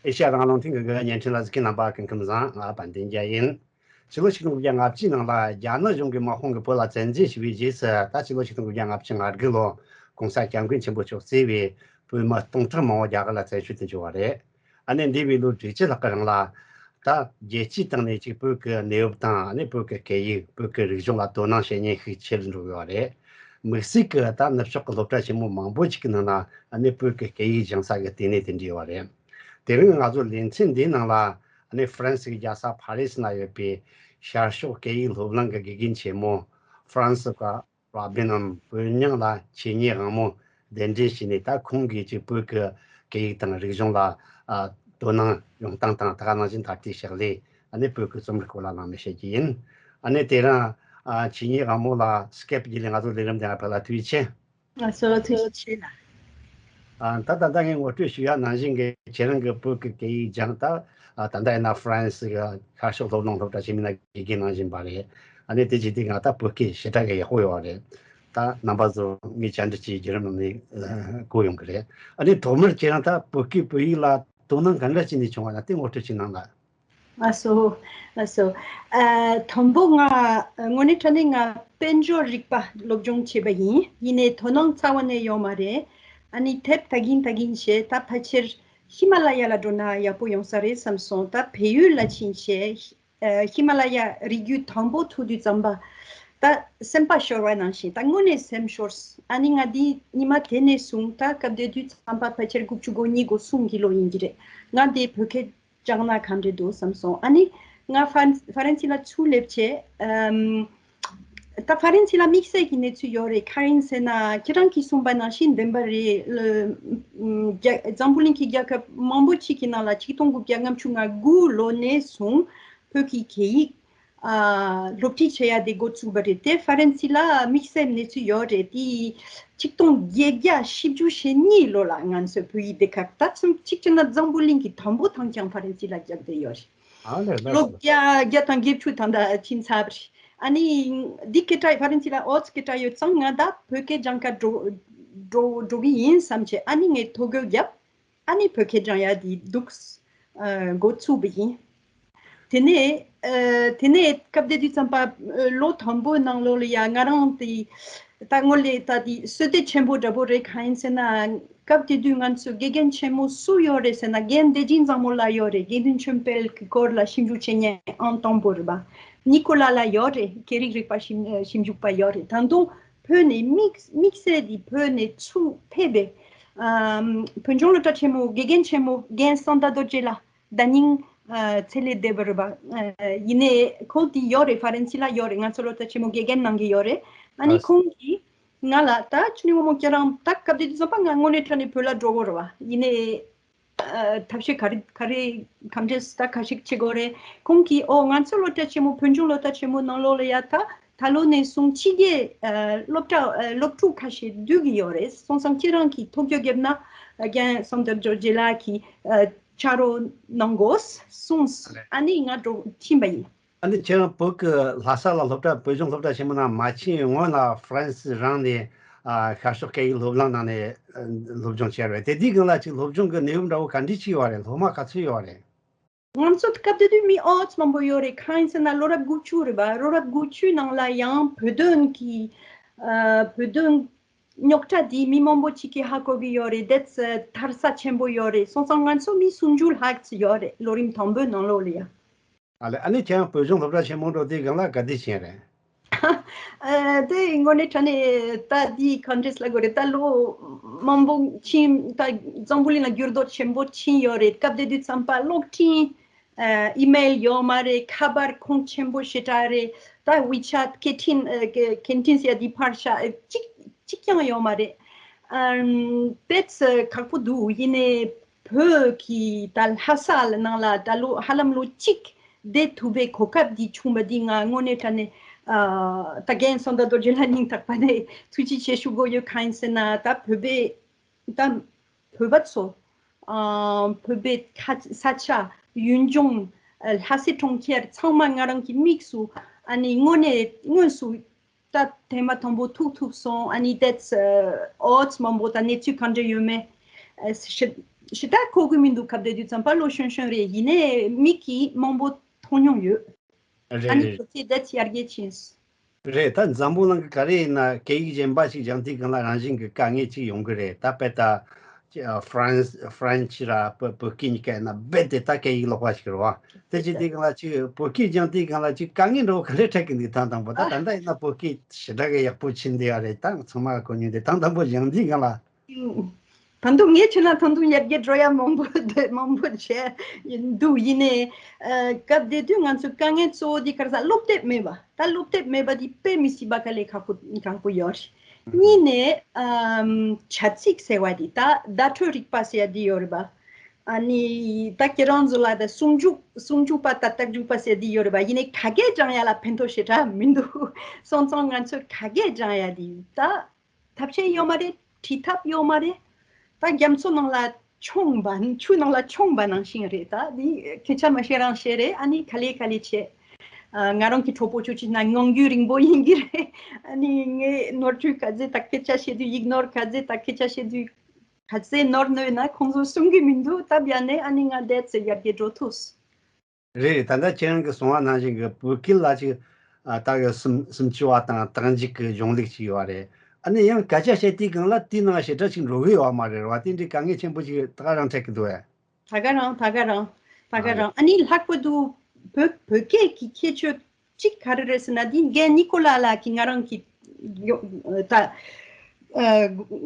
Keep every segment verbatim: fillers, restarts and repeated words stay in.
ཨེ་ཤ་ཡ་རང་དབང་རླུང་འཕྲིན་ཁང་གི་བརྙན་འཕྲིན་ལ་གཟིགས་མཁན་རྣམ་པ་སྐུ་ཁམས་བཟང་། ང་དཔལ་ལྡན་རྒྱལ་ཡིན། ཕྱི་ལོ་ཆིག་སྟོང་དགུ་བརྒྱ་ལྔ་བཅུའི་ནང་ལ་རྒྱ་ནག་གཞུང་གིས་དམག་དཔུང་གི་བོད་ལ་བཙན་འཛུལ་ཞུས་པའི་རྗེས་སུ། ད་ཕྱི་ལོ་ཆིག་སྟོང་དགུ་བརྒྱ་ལྔ་བཅུ་ང་དགུ་ལོ་༸གོང་ས་༸སྐྱབས་མགོན་ཆེན་པོ་མཆོག་གཙོས་པའི་བོད་མི་སྟོང་ཕྲག་མང་བོ་རྒྱ་གར་ལ་བཙན་བྱོལ་དུ་འབྱོར་བ་རེད། ཨ་ནི་འདས་པའི་ལོ་དྲུག་ཅུ་ལྷག་གི་རིང་ལ། ད་རྒྱལ་སྤྱིའི་སྟེང་ནས་ཅིག་བོད་ཀྱི་གནས་བབ་དང་ཨ་ནི་བོད་ཀྱི་སྐད་ཡིག་བོད་ཀྱི་རིག་གཞུང་ལ་དོ་སྣང་བྱེད་མཁན་ཤུགས་ཆེ་རུ་འགྲོ་གི་ཡོད་རེད། དམིགས་བསལ་གྱི་ད་ནུབ་ཕྱོགས་ཀྱི་སློབ་གྲྭ་ཆེན་མོ་མང་པོ་ཞིག་གི་ནང་ན་ཨ་ནི་བོད་ཀྱི་སྐད་ཡིག་སྦྱང་ས་གི་ལྟེ་གནས་དེ་འདྲ་ཡོད་རེད། དེ་རིང་ང་ཚོ་ལེ་ཚན་འདིའི་ནང་ལ་ཨ་ནི་ཧྥ་རན་སིའི་རྒྱལ་ས་ཕ་རི་སི་ན་ཡོད་པའི་ཤར་ཕྱོགས་སྐད་ཡིག་སློབ་གླིང་གི་དགེ་རྒན་ཆེན་མོ་ཧྥ་རན་སི་ཀ་རོ་བིན་ནམ། བོད་རྙིང་ལ་ཆོས་ཉིད་དབང་མོ་གདན་འདྲེན་བྱས་ནས། ད་ཁོང་གིས་ཅིག་བོད་ཀྱི་སྐད་ཡིག་དང་རིག་གཞུང་ལ་ཨ་དོ་སྣང་ཡོང་སྟངས་དང་། ད་ག་ནང་བཞིན་ད་ལྟའི་ཕྱག་ལས། ཨ་ནི་བོད་ཀྱི་རྩོམ་རིག་སྐོར་ལ་གླེང་མོལ་བྱེད་ཀྱི་ཡིན། ཨ་ནི་དེ་རིང་ཨ་ཆོས་ཉིད་དབང་མོ་ལ་སྐེབ་བརྒྱུད་ནས་ང་ཚོ་ལས་རིམ་འདི་ང་ཕེབས་ལ་ཐུགས་རྗེ་ཆེ། ང་ཚོ་ཐུགས་རྗེ་ཆེ་ལ། ཨ་ད་ད་ལྟ་ངས་ངོ་སྤྲོད་ཞུ་ཡག་ནང་བཞིན་གྱི་ཁྱེད་རང་གི་བོད་ཀྱི་སྐད་ཡིག་སྦྱང་ད། ཨ་ད་ལྟ་ཡིན་ན་ཧྥ་རན་སི་གི་ཤར་ཕྱོགས་སློབ་གླིང་སློབ་གྲྭ་ཆེན་མོའི་ནང་དགེ་རྒན་གནང་བཞིན་པ་རེད། ཨ་ནི་དེ་བྱས་དུས་ང་ད་བོད་སྐད་ཞེ་དྲག་གི་ཡག་པོ་ཡོད་རེད། ད་རྣམ་པ་ཚོ་ངས་བཅར་འདྲི་བྱེད་བརྒྱུད་རིམ་ནང་ནས་གོ་ཡོང་གི་རེད། ཨ་ནི་ཐོག་མར་ཁྱེད་རང་ད་བོད་སྐད་བོད་ཡིག་ལ་དོ་སྣང་ག་འདྲ་བྱས་ནས་བྱུང་བ་ན་དེ་ངོ་སྤྲོད་ཅིག་གནང་ལ། ལགས་སོ། ལགས་སོ། ཨ་དང་པོ་ང་དངོས་གནས་དྲང་གནས་ང་དཔལ་འབྱོར་རིག་པ་སློབ་སྦྱོང་བྱས་པ་ཡིན། ཡིན་ནའི་དོ་སྣང་རྩ་བ་ནས་ཡོད་མ་རེད། ཨ་ནི་དེབ་ལྟ་གིན་ལྟ་གིན་བྱས། ད་ཕལ་ཆེར་ཧི་མ་ལ་ཡ་ལ་འགྲོ་ན་ཡག་པོ་ཡོང་ས་རེད་བསམ་སོང་། ད་བལ་ཡུལ་ལ་ཕྱིན་བྱས་ཨ་ཧི་མ་ལ་ཡ་རི་རྒྱུད་དང་པོ་ཐུག་དུས་ཙམ་པ། ད་སེམས་པ་ཤོར་བ་ནང་བཞིན་ད་དངོས་གནས་སེམས་ཤོར། ཨ་ནི་ང་འདི་ཉི་མ་དེ་ནས་བཟུང་ད་སྐབས་དེ་དུས་ཙམ་པ་ཕལ་ཆེར་དགུ་བཅུ་གོ་གཉིས་གོ་གསུམ་གྱི་ལོ་ཡིན་གྱི་རེད། ང་འདི་བོད་སྐད་སྦྱང་ན་ག་འདྲ་འདུག་བསམ་སོང་། ཨ་ནི་ང་ཧྥ་ཧྥ་རན་སི་ལ་ཚུར་སླེབས་བྱས། ཨམ། ད་ཧྥ་རན་སི་ལ་དམིགས་བསལ་གྱི་གནས་ཚུལ་ཡོད་རེད། ག་རེ་ཡིན་ཟེར་ན་ཁྱེད་རང་གིས་གསུངས་པ་ནང་བཞིན་བདེན་པ་རེད། ལ་ཨམ། རྒྱ་འཛམ་བུ་གླིང་གི་རྒྱལ་ཁབ་མང་པོ་ཅིག་གི་ནང་ལ་ཆིག་སྟོང་དགུ་བརྒྱ་ལྔ་བཅུ་ང་དགུ་ལོ་ནས་བཟུང་བོད་ཀྱི་སྐད་ཡིག་ཨ་སློབ་ཁྲིད་བྱེད་ཡ་དེ་འགོ་བཙུགས་པ་རེད། དེ་ཧྥ་རན་སི་ལ་དམིགས་བསལ་གནས་ཚུལ་ཡོད་རེད། དེ་ཆིག་སྟོང་བརྒྱད་བརྒྱ་བཞི་བཅུ་ཞེ་གཉིས་ལོ་ལ་ང་ཚོའི་བོད་ཡིག་སྡེ་ཁག་ད་ཚུན་གཅིག་བྱས་ན་འཛམ་བུ་གླིང་གི་དང་པོ་དང་རྐྱང་ཧྥ་རན་སི་ལ་རྒྱག་བསྡད་ཡོད་རེད། ཨ་ལས་ལགས་ལོ་སོ། བརྒྱ་བརྒྱ་དང་བརྒྱད་ཅུ་ད་ལྟ་ཕྱིན་ཚར་བ་རེད། ཨ་ནི་འདི་སྐད་གྲགས་ཧྥ་རན་སི་ལ་ཨོ་ཙི་སྐད་གྲགས་ཡོད་ཙང་ང་ད་བོད་སྐད་སྦྱང་ག་འགྲོ་འགྲོ་འགྲོ་གི་ཡིན་བསམ་བྱས། ཨ་ནི་ངས་ཐོ་འགོད་བརྒྱབ། ཨ་ནི་བོད་སྐད་སྦྱང་ཡ་དེ་འདུག་ཨ་འགོ་ཚུགས་པ་ཡིན། དེ་ནས་ཨ་དེ་ནས་སྐབས་དེ་དུས་ཙམ་པ་ཨ་ལོ་དང་པོའི་ནང་ལོགས་ལ་ཡ་ང་རང་དེ་ད་སྔོན་ལ་ད་དེ་བསོད་བདེ་ཆེན་པོ་འདྲ་པོ་རེད། གང་ཡིན་ཟེར་ན་སྐབས་དེ་དུས་ང་ཚོ་དགེ་རྒན་ཆེན་མོ་སུ་ཡོད་རེད་ཟེར་ན་རྒན་བདེ་སྐྱིད་བཟང་མོ་ལགས་ཡོད་རེད། དགེ་འདུན་ཆོས་འཕེལ་གྱི་སྐོར་ལ་ཞིབ་འཇུག་བྱེད་མཁན་ཨང་དང་པོ་རེད་པ། ནི་ཀོ་ལ་ལགས་ཡོད་རེད། སྐད་རིགས་རིག་པ་ཞིབ་ཞིབ་འཇུག་པ་ཡོད་རེད། ད་དུང་བོད་ནས་དམིགས་དམིགས་བསལ་དེ་བོད་ནས་ཚུར་ཕེབས་པའི་ཨམ་བོད་ལྗོངས་སློབ་གྲྭ་ཆེན་མོ་དགེ་རྒན་ཆེན་མོ་རྒན་གསང་བདག་རྡོ་རྗེ་ལགས་ཟླ་སྙིང་ཨ་ཚེ་ལས་འདས་པ་རེད་པ། ཨ་ཡིན་ནའི་ཁོང་དེ་ཡོད་རེད། ཧྥ་རན་སི་ལ་ཡོད་རེད། ང་ཚོ་སློབ་གྲྭ་ཆེན་མོ་དགེ་རྒན་གནང་གི་ཡོད་རེད། ཨ་ནི་ཨ་ཁོང་གིས་ང་ལ་ད་ཆུ་ནུ་བ་མོ་ཁྱེད་རང་ད་སྐབས་དེ་དུས་ཙམ་པ་ང་དངོས་གནས་དྲང་གནས་བོད་ལ་འགྲོ་དགོས་རེད་པ། ཡིན་ནའི་ཨ་ཐབས་ཤེས་ག་རེ་ག་རེ་ག་འདྲས་ད་ཁ་ཤས་བྱེད་དགོས་རེད། ཁོང་གིས་ཨོ་ང་ཚོ་སློབ་གྲྭ་ཆེན་མོ་བོད་ལྗོངས་སློབ་གྲྭ་ཆེན་མོ་ནང་ལོགས་ལ་ཡ་ད་ད་ལོ་ནས་བཟུང་ཕྱི་རྒྱལ་ཨ་སློབ་གྲྭ་ཨ་སློབ་ཕྲུག་ཁ་ཤས་བསྡུ་གི་ཡོད་རེད། སོང་ཙང་ཁྱེད་རང་གིས་ཐོ་འགོད་བརྒྱབ་ན་རྒན་གསང་བདག་རྡོ་རྗེ་ལགས་ཀྱིས་ཨ་ཕྱག་རོགས་གནང་དགོས་གསུངས། ཨ་ནི་ང་འགྲོ་ཕྱིན་པ་ཡིན། ཨ་ནི་ཁྱེད་རང་བོད་ཀྱི་ལྷ་ས་ལ་སློབ་གྲྭ་བོད་ལྗོངས་སློབ་གྲྭ་ཆེན་མོ་ནང་མ་ཕྱིན་སྔོན་ལ་ཧྥ་རན་སི་རང་ནས་ཨ་ཤར་ཕྱོགས་སྐད་ཡིག་སློབ་གླིང་ནང་ནས་ཨ་སློབ་སྦྱོང་བྱས་རེད། དེ་དུས་སྒང་ལ་ཅིག་སློབ་སྦྱོང་གི་གནས་བབ་འདྲ་བོ་ག་འདྲས་ཅིག་ཡོད་རེད། སློབ་མ་ག་ཚོད་ཡོད་རེད། ང་ཚོ་སྐབས་དེ་དུས་མི་ཨོ་ཙམ་མང་པོ་ཡོད་རེད། གང་ཡིན་ཟེར་ན་ལོ་རབས་དགུ་བཅུ་རེད་པ། ལོ་རབས་དགུ་བཅུའི་ནང་ལ་ཡང་བོད་དོན་གྱི་ཨ་བོད་དོན་རྙོག་དྲ་འདི་མི་མང་པོ་ཅིག་གིས་ཧ་གོ་གི་ཡོད་རེད། དེ་ཚོ་དར་ས་ཆེན་པོ་ཡོད་རེད། སོང་ཙང་ང་ཚོ་མི་སུམ་ཅུ་ལྷག་ཙམ་ཡོད་རེད། ལོ་རིམ་དང་པོའི་ནང་ལོགས་ལ་ཡ། ཨ་ལས། ཨ་ནི་ཁྱེད་རང་བོད་ལྗོངས་སློབ་གྲྭ་ཆེན་མོ་འགྲོ་དུས་སྒང་ལ་ག་དུས་ཕྱིན་རེད། ཨ་དེ་དངོས་གནས་དྲང་གནས་ད་འདི་ག་འདྲས་ལབ་དགོས་རེད། ད་ལོ་མང་པོ་ཕྱིན། ད་འཛམ་བུ་གླིང་ལ་འགྱུར་ལྡོག་ཆེན་པོ་ཕྱིན་ཡོད་རེད། སྐབས་དེ་དུས་ཙམ་པ་གློག་འཕྲིན་ཨ་ཨི་མེལ་ཡོད་མ་རེད། ཁ་པར་ཁོངས་ཆེན་པོ་ཞེ་དྲག་རེད། ད་ཝི་ཆེ་ཊི་སྐད་འཕྲིན་ཨ་སྐད་འཕྲིན་ཟེར་ཡ་འདི་ཕར་བཞག་ཨ་གཅིག་གཅིག་ཀྱང་ཡོད་མ་རེད། ཨམ་དེ་ཚོ་ཁག་པོ་འདུག་ཡིན་ནའི་བོད་ཀྱི་ད་ལྷ་ས་ལ་ནང་ལ་ད་ལོ་ཧ་ལམ་ལོ་གཅིག་བསྡད་ཐུབ་པའི་གོ་སྐབས་འདི་བྱུང་བ་འདི་ང་དངོས་གནས་དྲང་གནས་ཨ་ད་རྒན་གསང་བདག་རྡོ་རྗེ་ལགས་སྙིང་ཐག་པ་ནས་ཐུགས་རྗེ་ཆེ་ཞུ་དགོས་ཡོད། གང་ཡིན་ཟེར་ན་ད་བོད་པའི་ད་བོད་པ་ཚོ་ཨ་བོད་པའི་ཁ་ས་ཆ་ཡུལ་ལྗོངས་ཨ་ལྷ་སའི་གྲོང་ཁྱེར་ཚང་མ་ང་རང་གི་དམིགས་སུ་ཨ་ནི་དངོས་གནས་དངོས་སུ་ད་ཐེངས་མ་དང་པོ་ཐུག་ཐུབ་སོང་། ཨ་ནི་དེ་ཚོ་ཨོ་ཙམ་མང་པོ་ད་གནས་ཚུལ་ག་འདྲ་ཡོད་མེད་ཨ་ཞིབ་ ཞེ་དྲག་གོ་གི་མི་འདུག་སྐབས་དེ་དུས་ཙམ་པ་ལོ་གཞོན་གཞོན་རེད། ཡིན་ནའི་མིག་གིས་མང་པོ་མཐོང་མྱོང་ཡོད། རེད་ཨ་ནི་རེད། ཁོ་ཚོས་བསྡད་ཡར་རྒྱས་ཕྱིན། རེད། ད་འཛམ་བུ་གླིང་གི་ག་རེ་ཡིན་ན་སྐད་ཡིག་གཞན་པ་ཞིག་སྦྱང་དུས་སྒང་ལ་རང་བཞིན་གྱི་དཀའ་ངལ་ཅིག་ཡོང་གི་རེད། ད་དཔེ་ད་ཨ་ཧྥ་རན་སི་ཧྥ་རན་སི་ར་བོད་བོད་སྐད་གཉིས་ཀ་ཡིན་ན་རྦད་དེ་ད་སྐད་ཡིག་ལོགས་པ་ཞིག་རེད་བ། དེ་བྱེད་དུས་སྒང་ལ་ཅིག་བོད་སྐད་སྦྱང་དུས་སྒང་ལ་ཅིག་དཀའ་ངལ་འདྲ་བོ་ག་རེ་འཕྲད་ཀྱི་འདུག་ཐེངས་དང་པོ། ད་ད་ལྟ་ཡིན་ན་བོད་སྐད་ཞེ་དྲག་གི་ཡག་པོ་ཕྱིན་བསྡད་ཡོད་རེད། ད་ཚང་མ་གོ་མྱོང་དེ། ཐེངས་དང་པོ་སྦྱང་དུས་སྒང་ལ། ད་དུང་ངས་བྱས་ན་ད་དུང་ཡར་རྒྱས་འགྲོ་ཡ་མང་པོ་འདུག་མང་པོ་བྱས་འདུག་ཡིན་ནའི་ཨ་སྐབས་དེ་དུས་ང་ཚོའི་དཀའ་ངལ་གཙོ་བོ་དེ་ག་རེ་ཟེར། སློབ་དེབ་མེད་པ། ད་སློབ་དེབ་མེད་པ་དེ་དཔེ་མི་སྲིད་པ་དཀའ་ལས་ཁག་པོ་ཁག་པོ་ཡོད་རེད། གཉིས་ནས་ཨམ་བྱ་ཚིག་ཟེར་བ་དེ། ད་བརྡ་སྤྲོད་རིག་པ་ཟེར་ཡ་དེ་ཡོད་རེད་པ། ཨ་ནི་ད་ཁྱེད་རང་ཚོ་ལ་ད་ཟུང་འཇུག་ཟུང་འཇུག་པ་དང་རྟགས་འཇུག་པ་ཟེར་དེ་ཡོད་རེད་པ། ཡིན་ནའི་ག་གེ་སྦྱང་ཡ་ལ་ཕན་ཐོགས་ཞེ་དྲག་མི་འདུག་སོང་ཙང་ང་ཚོས་ག་གེ་སྦྱང་ཡ་དེ་ད་ཐབས་ཤེས་ཡོད་མ་རེད། བྲིས་ཐབས་ཡོད་མ་རེད། ད་རྒྱ་མཚོ་ནང་ལ་མཆོངས་པ། ཆུ་ནང་ལ་མཆོངས་པ་ནང་བཞིན་རེད། ད་འདི་སྐད་ཆ་མ་བཤད་རང་བཤད་རེད། ཨ་ནི་ག་ལེ་ག་ལེ་བྱས། ཨ་ང་རང་གི་གྲོགས་པོ་ཆུ་ཆུ་ན་ངང་རྒྱུད་རིང་པོ་ཡིན་གྱི་རེད། ཨ་ནི་ངས་ནོར་འཁྲུལ་ག་ཚད་ད་སྐད་ཆ་བཤད་དུས་ཡིག་ནོར་ག་ཚད་ད་སྐད་ཆ་བཤད་དུས་ག་ཚད་ནོར་ནོར་ན་ཁོང་ཚོ་གསུང་གི་མི་འདུག་ད་བྱས་ནས་ཨ་ནི་ང་བསྡད་ཚེ་ཡར་རྒྱས་འགྲོ་ཐུབ། རེད་རེད། ད་ལྟ་ཁྱེད་རང་གིས་གསུངས་པ་ནང་བཞིན་གྱི་བོད་སྐད་ལ་ཅིག་ཨ་ད་གི་སུམ་སུམ་ཅུ་པ་དང་རྟགས་འཇུག་གི་གཞུང་ལུགས་ཅིག་ཡོད་རེད། ཨ་ནི་ཡང་སྐད་ཆ་བཤད་དུས་སྒང་ལ་དེའི་ནང་ཞེ་དྲག་ཅིག་འགྲོ་གི་ཡོད་མ་རེད་བ། དེ་འདྲའི་དཀའ་ངལ་ཆེན་པོ་ཅིག་ད་ག་རང་འཕྲད་ཀྱི་འདུག་ཨེ། ད་ག་རང་ད་ག་རང་ད་ཨ་ག་རེད། རང་ཨ་ནི་ལྷག་པར་དུ་བོད་བོད་སྐད་ཀྱི་ཁྱད་ཆོས་གཅིག་ག་རེ་རེད་ཟེར་ན། འདི་རྒན་ནི་ཀོ་ལ་ལགས་ཀྱིས་ང་རང་གི་ཡོ་ད་ཨ་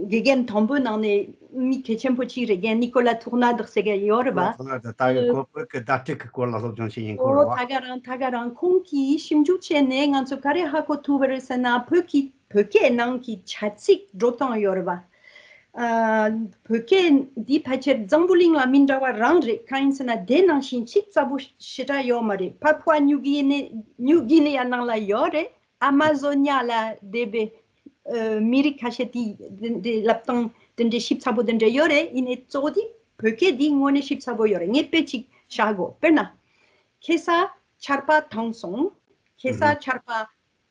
དགེ་རྒན་དང་པོའི་ནང་ནས་མི་གལ་ཆེན་པོ་གཅིག་རེད། རྒན་ནི་ཀོ་ལ་ཐུག་ན་བདག་ཟེར་མཁན་ཡོད་རེད་པ། ཐུག་ན་བདག་ད་གི་ཨ་བོད་བོད་ཀྱི་བརྡ་སྤྲོད་ཀྱི་སྐོར་ལ་སློབ་སྦྱོང་བྱེད་མཁན་ཁོ་ཨོ་རེད་པ། ད་ག་རང་ད་ག་རང་ཁོང་གིས་ཞིབ་འཇུག་བྱས་ནས་ང་ཚོ་ག་རེ་ཧ་གོ་ཐུབ་པ་རེད་ཟེར་ན། བོད་ཀྱི་བོད་སྐད་ནང་གི་བྱ་ཚིག་འགྲོ་སྟངས་ཡོད་རེད་པ། ཨ་བོད་སྐད་འདི་ཕལ་ཆེར་འཛམ་བུ་གླིང་ལ་མི་འདྲ་བ་རང་རེད། གང་ཡིན་ཟེར་ན་དེ་ནང་བཞིན་ཅིག་རྩ་བོ་ཞེ་དྲག་ཡོད་མ་རེད། ཕ་ཕུའ་ནིའུ་གི་ནི་ནིའུ་གི་ནི་ཡ་ནང་ལ་ཡོད་རེད། ཨ་མ་ཛོ་ནི་ཡ་ལ་བསྡད་པའི་ཨ་མི་རིགས་ཁ་ཤས་དེ་དེ་འདྲའི་ལབ་སྟངས་དེ་འདྲའི་ཞིབ་ཚགས་པོ་དེ་འདྲ་ཡོད་རེད། ཡིན་ནའི་གཙོ་བོ་དེ་བོད་སྐད་འདི་དངོས་གནས་ཞིབ་ཚགས་པོ་ཡོད་རེད། ངས་དཔེ་ཅིག་བཞག་གོ། དཔེར་ན། ཁེ་ས་ཆར་པ་བཏང་སོང་། ཁེ་ས་ཨུ་ཆར་པ་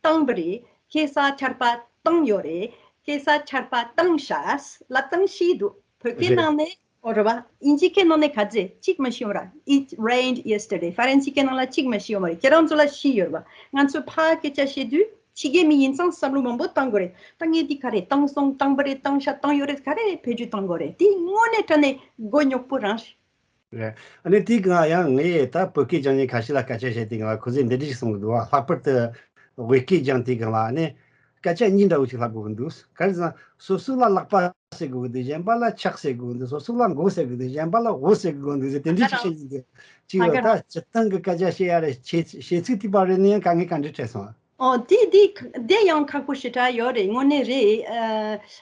བཏང་བ་རེད། ཁེ་ས་ཆར་པ་བཏང་ཡོད་རེད། ཁེ་ས་ཆར་པ་བཏང་ཤག་ལབ་སྟངས་ཤིག་འདུག་བོད་སྐད་རེད། ནང་ནས་ཨོ་རེད་བ། དབྱིན་ཇི་སྐད་ནང་ནས་ག་ཚད་ཅིག་མ་ཤེས་ཡོད་ར། It rained yesterday། ཧྥ་རན་སི་སྐད་ནང་ལ་ཅིག་མ་ཤེས་ཡོད་མ་རེད། ཁྱེད་རང་ཚོ་ལ་ཤེས་ཡོད་རེད་བ། ང་ཚོ་ཕ་སྐད་ཆ་བཤད་དུས་ཕྱི་རྒྱལ་མི་ཡིན་ཙང་བསམ་བློ་མང་པོ་བཏང་དགོས་རེད། ད་ངས་འདི་ག་རེ་བཏང་སོང་། བཏང་བ་རེད། བཏང་ཤག་བཏང་ཡོད་རེད། ག་རེ་བེད་སྤྱོད་བཏང་དགོས་རེད། དེ་དངོས་གནས་དྲང་གནས་མགོ་རྙོག་པོ་རང་རེད། རེད། ཨ་ནི་དེའི་སྒང་ཡང་ངས་ད་བོད་སྐད་སྦྱང་མཁན་ཁ་ཤས་ལ་སྐད་ཆ་བཤད་དུས་སྒང་ལ་ཁོ་ཚོས་འདི་འདྲ་ཞིག་གསུང་གི་འདུག་བ། ལྷག་པར་དུ་བོད་སྐད་སྦྱང་དུས་སྒང་ལ་ཨ་ནི་སྐད་ཆ་གཉིས་འདྲ་བོ་ཞིག་ལབ་དགོས་ཀྱི་འདུག་ག་རེ་ཟེར་ན་སོ་སོ་ལ་ལག་པ་ཟེར་དགོས་ཀྱི་འདུག་གཞན་པ་ལ་ཕྱག་ཟེར་དགོས་ཀྱི་འདུག་སོ་སོ་ལ་མགོ་ཟེར་དགོས་འདུག་གཞན་པ་ལ་འོ་ཟེར་དགོས་འདུག་ཟེར་དེ་འདྲ་ཞིག་བཤད་ཀྱི་འདུག་ཅིག་ད་ཡོད་ད་སྤྱིར་བཏང་གི་སྐད་ཆ་བཤད་ཡ་རེད། བྱེད་བྱེད་ཚིག་དེ་པར་རེད་ནས་ཡང་དཀའ་ངལ་ག་འདྲ་འཕྲད་སོང་། ཨོ་དེ་དེ་དེ་ཡང་ཁག་པོ་ཞེ་དྲག་ཡོད་རེད། དངོས་གནས་རེད། ཨ་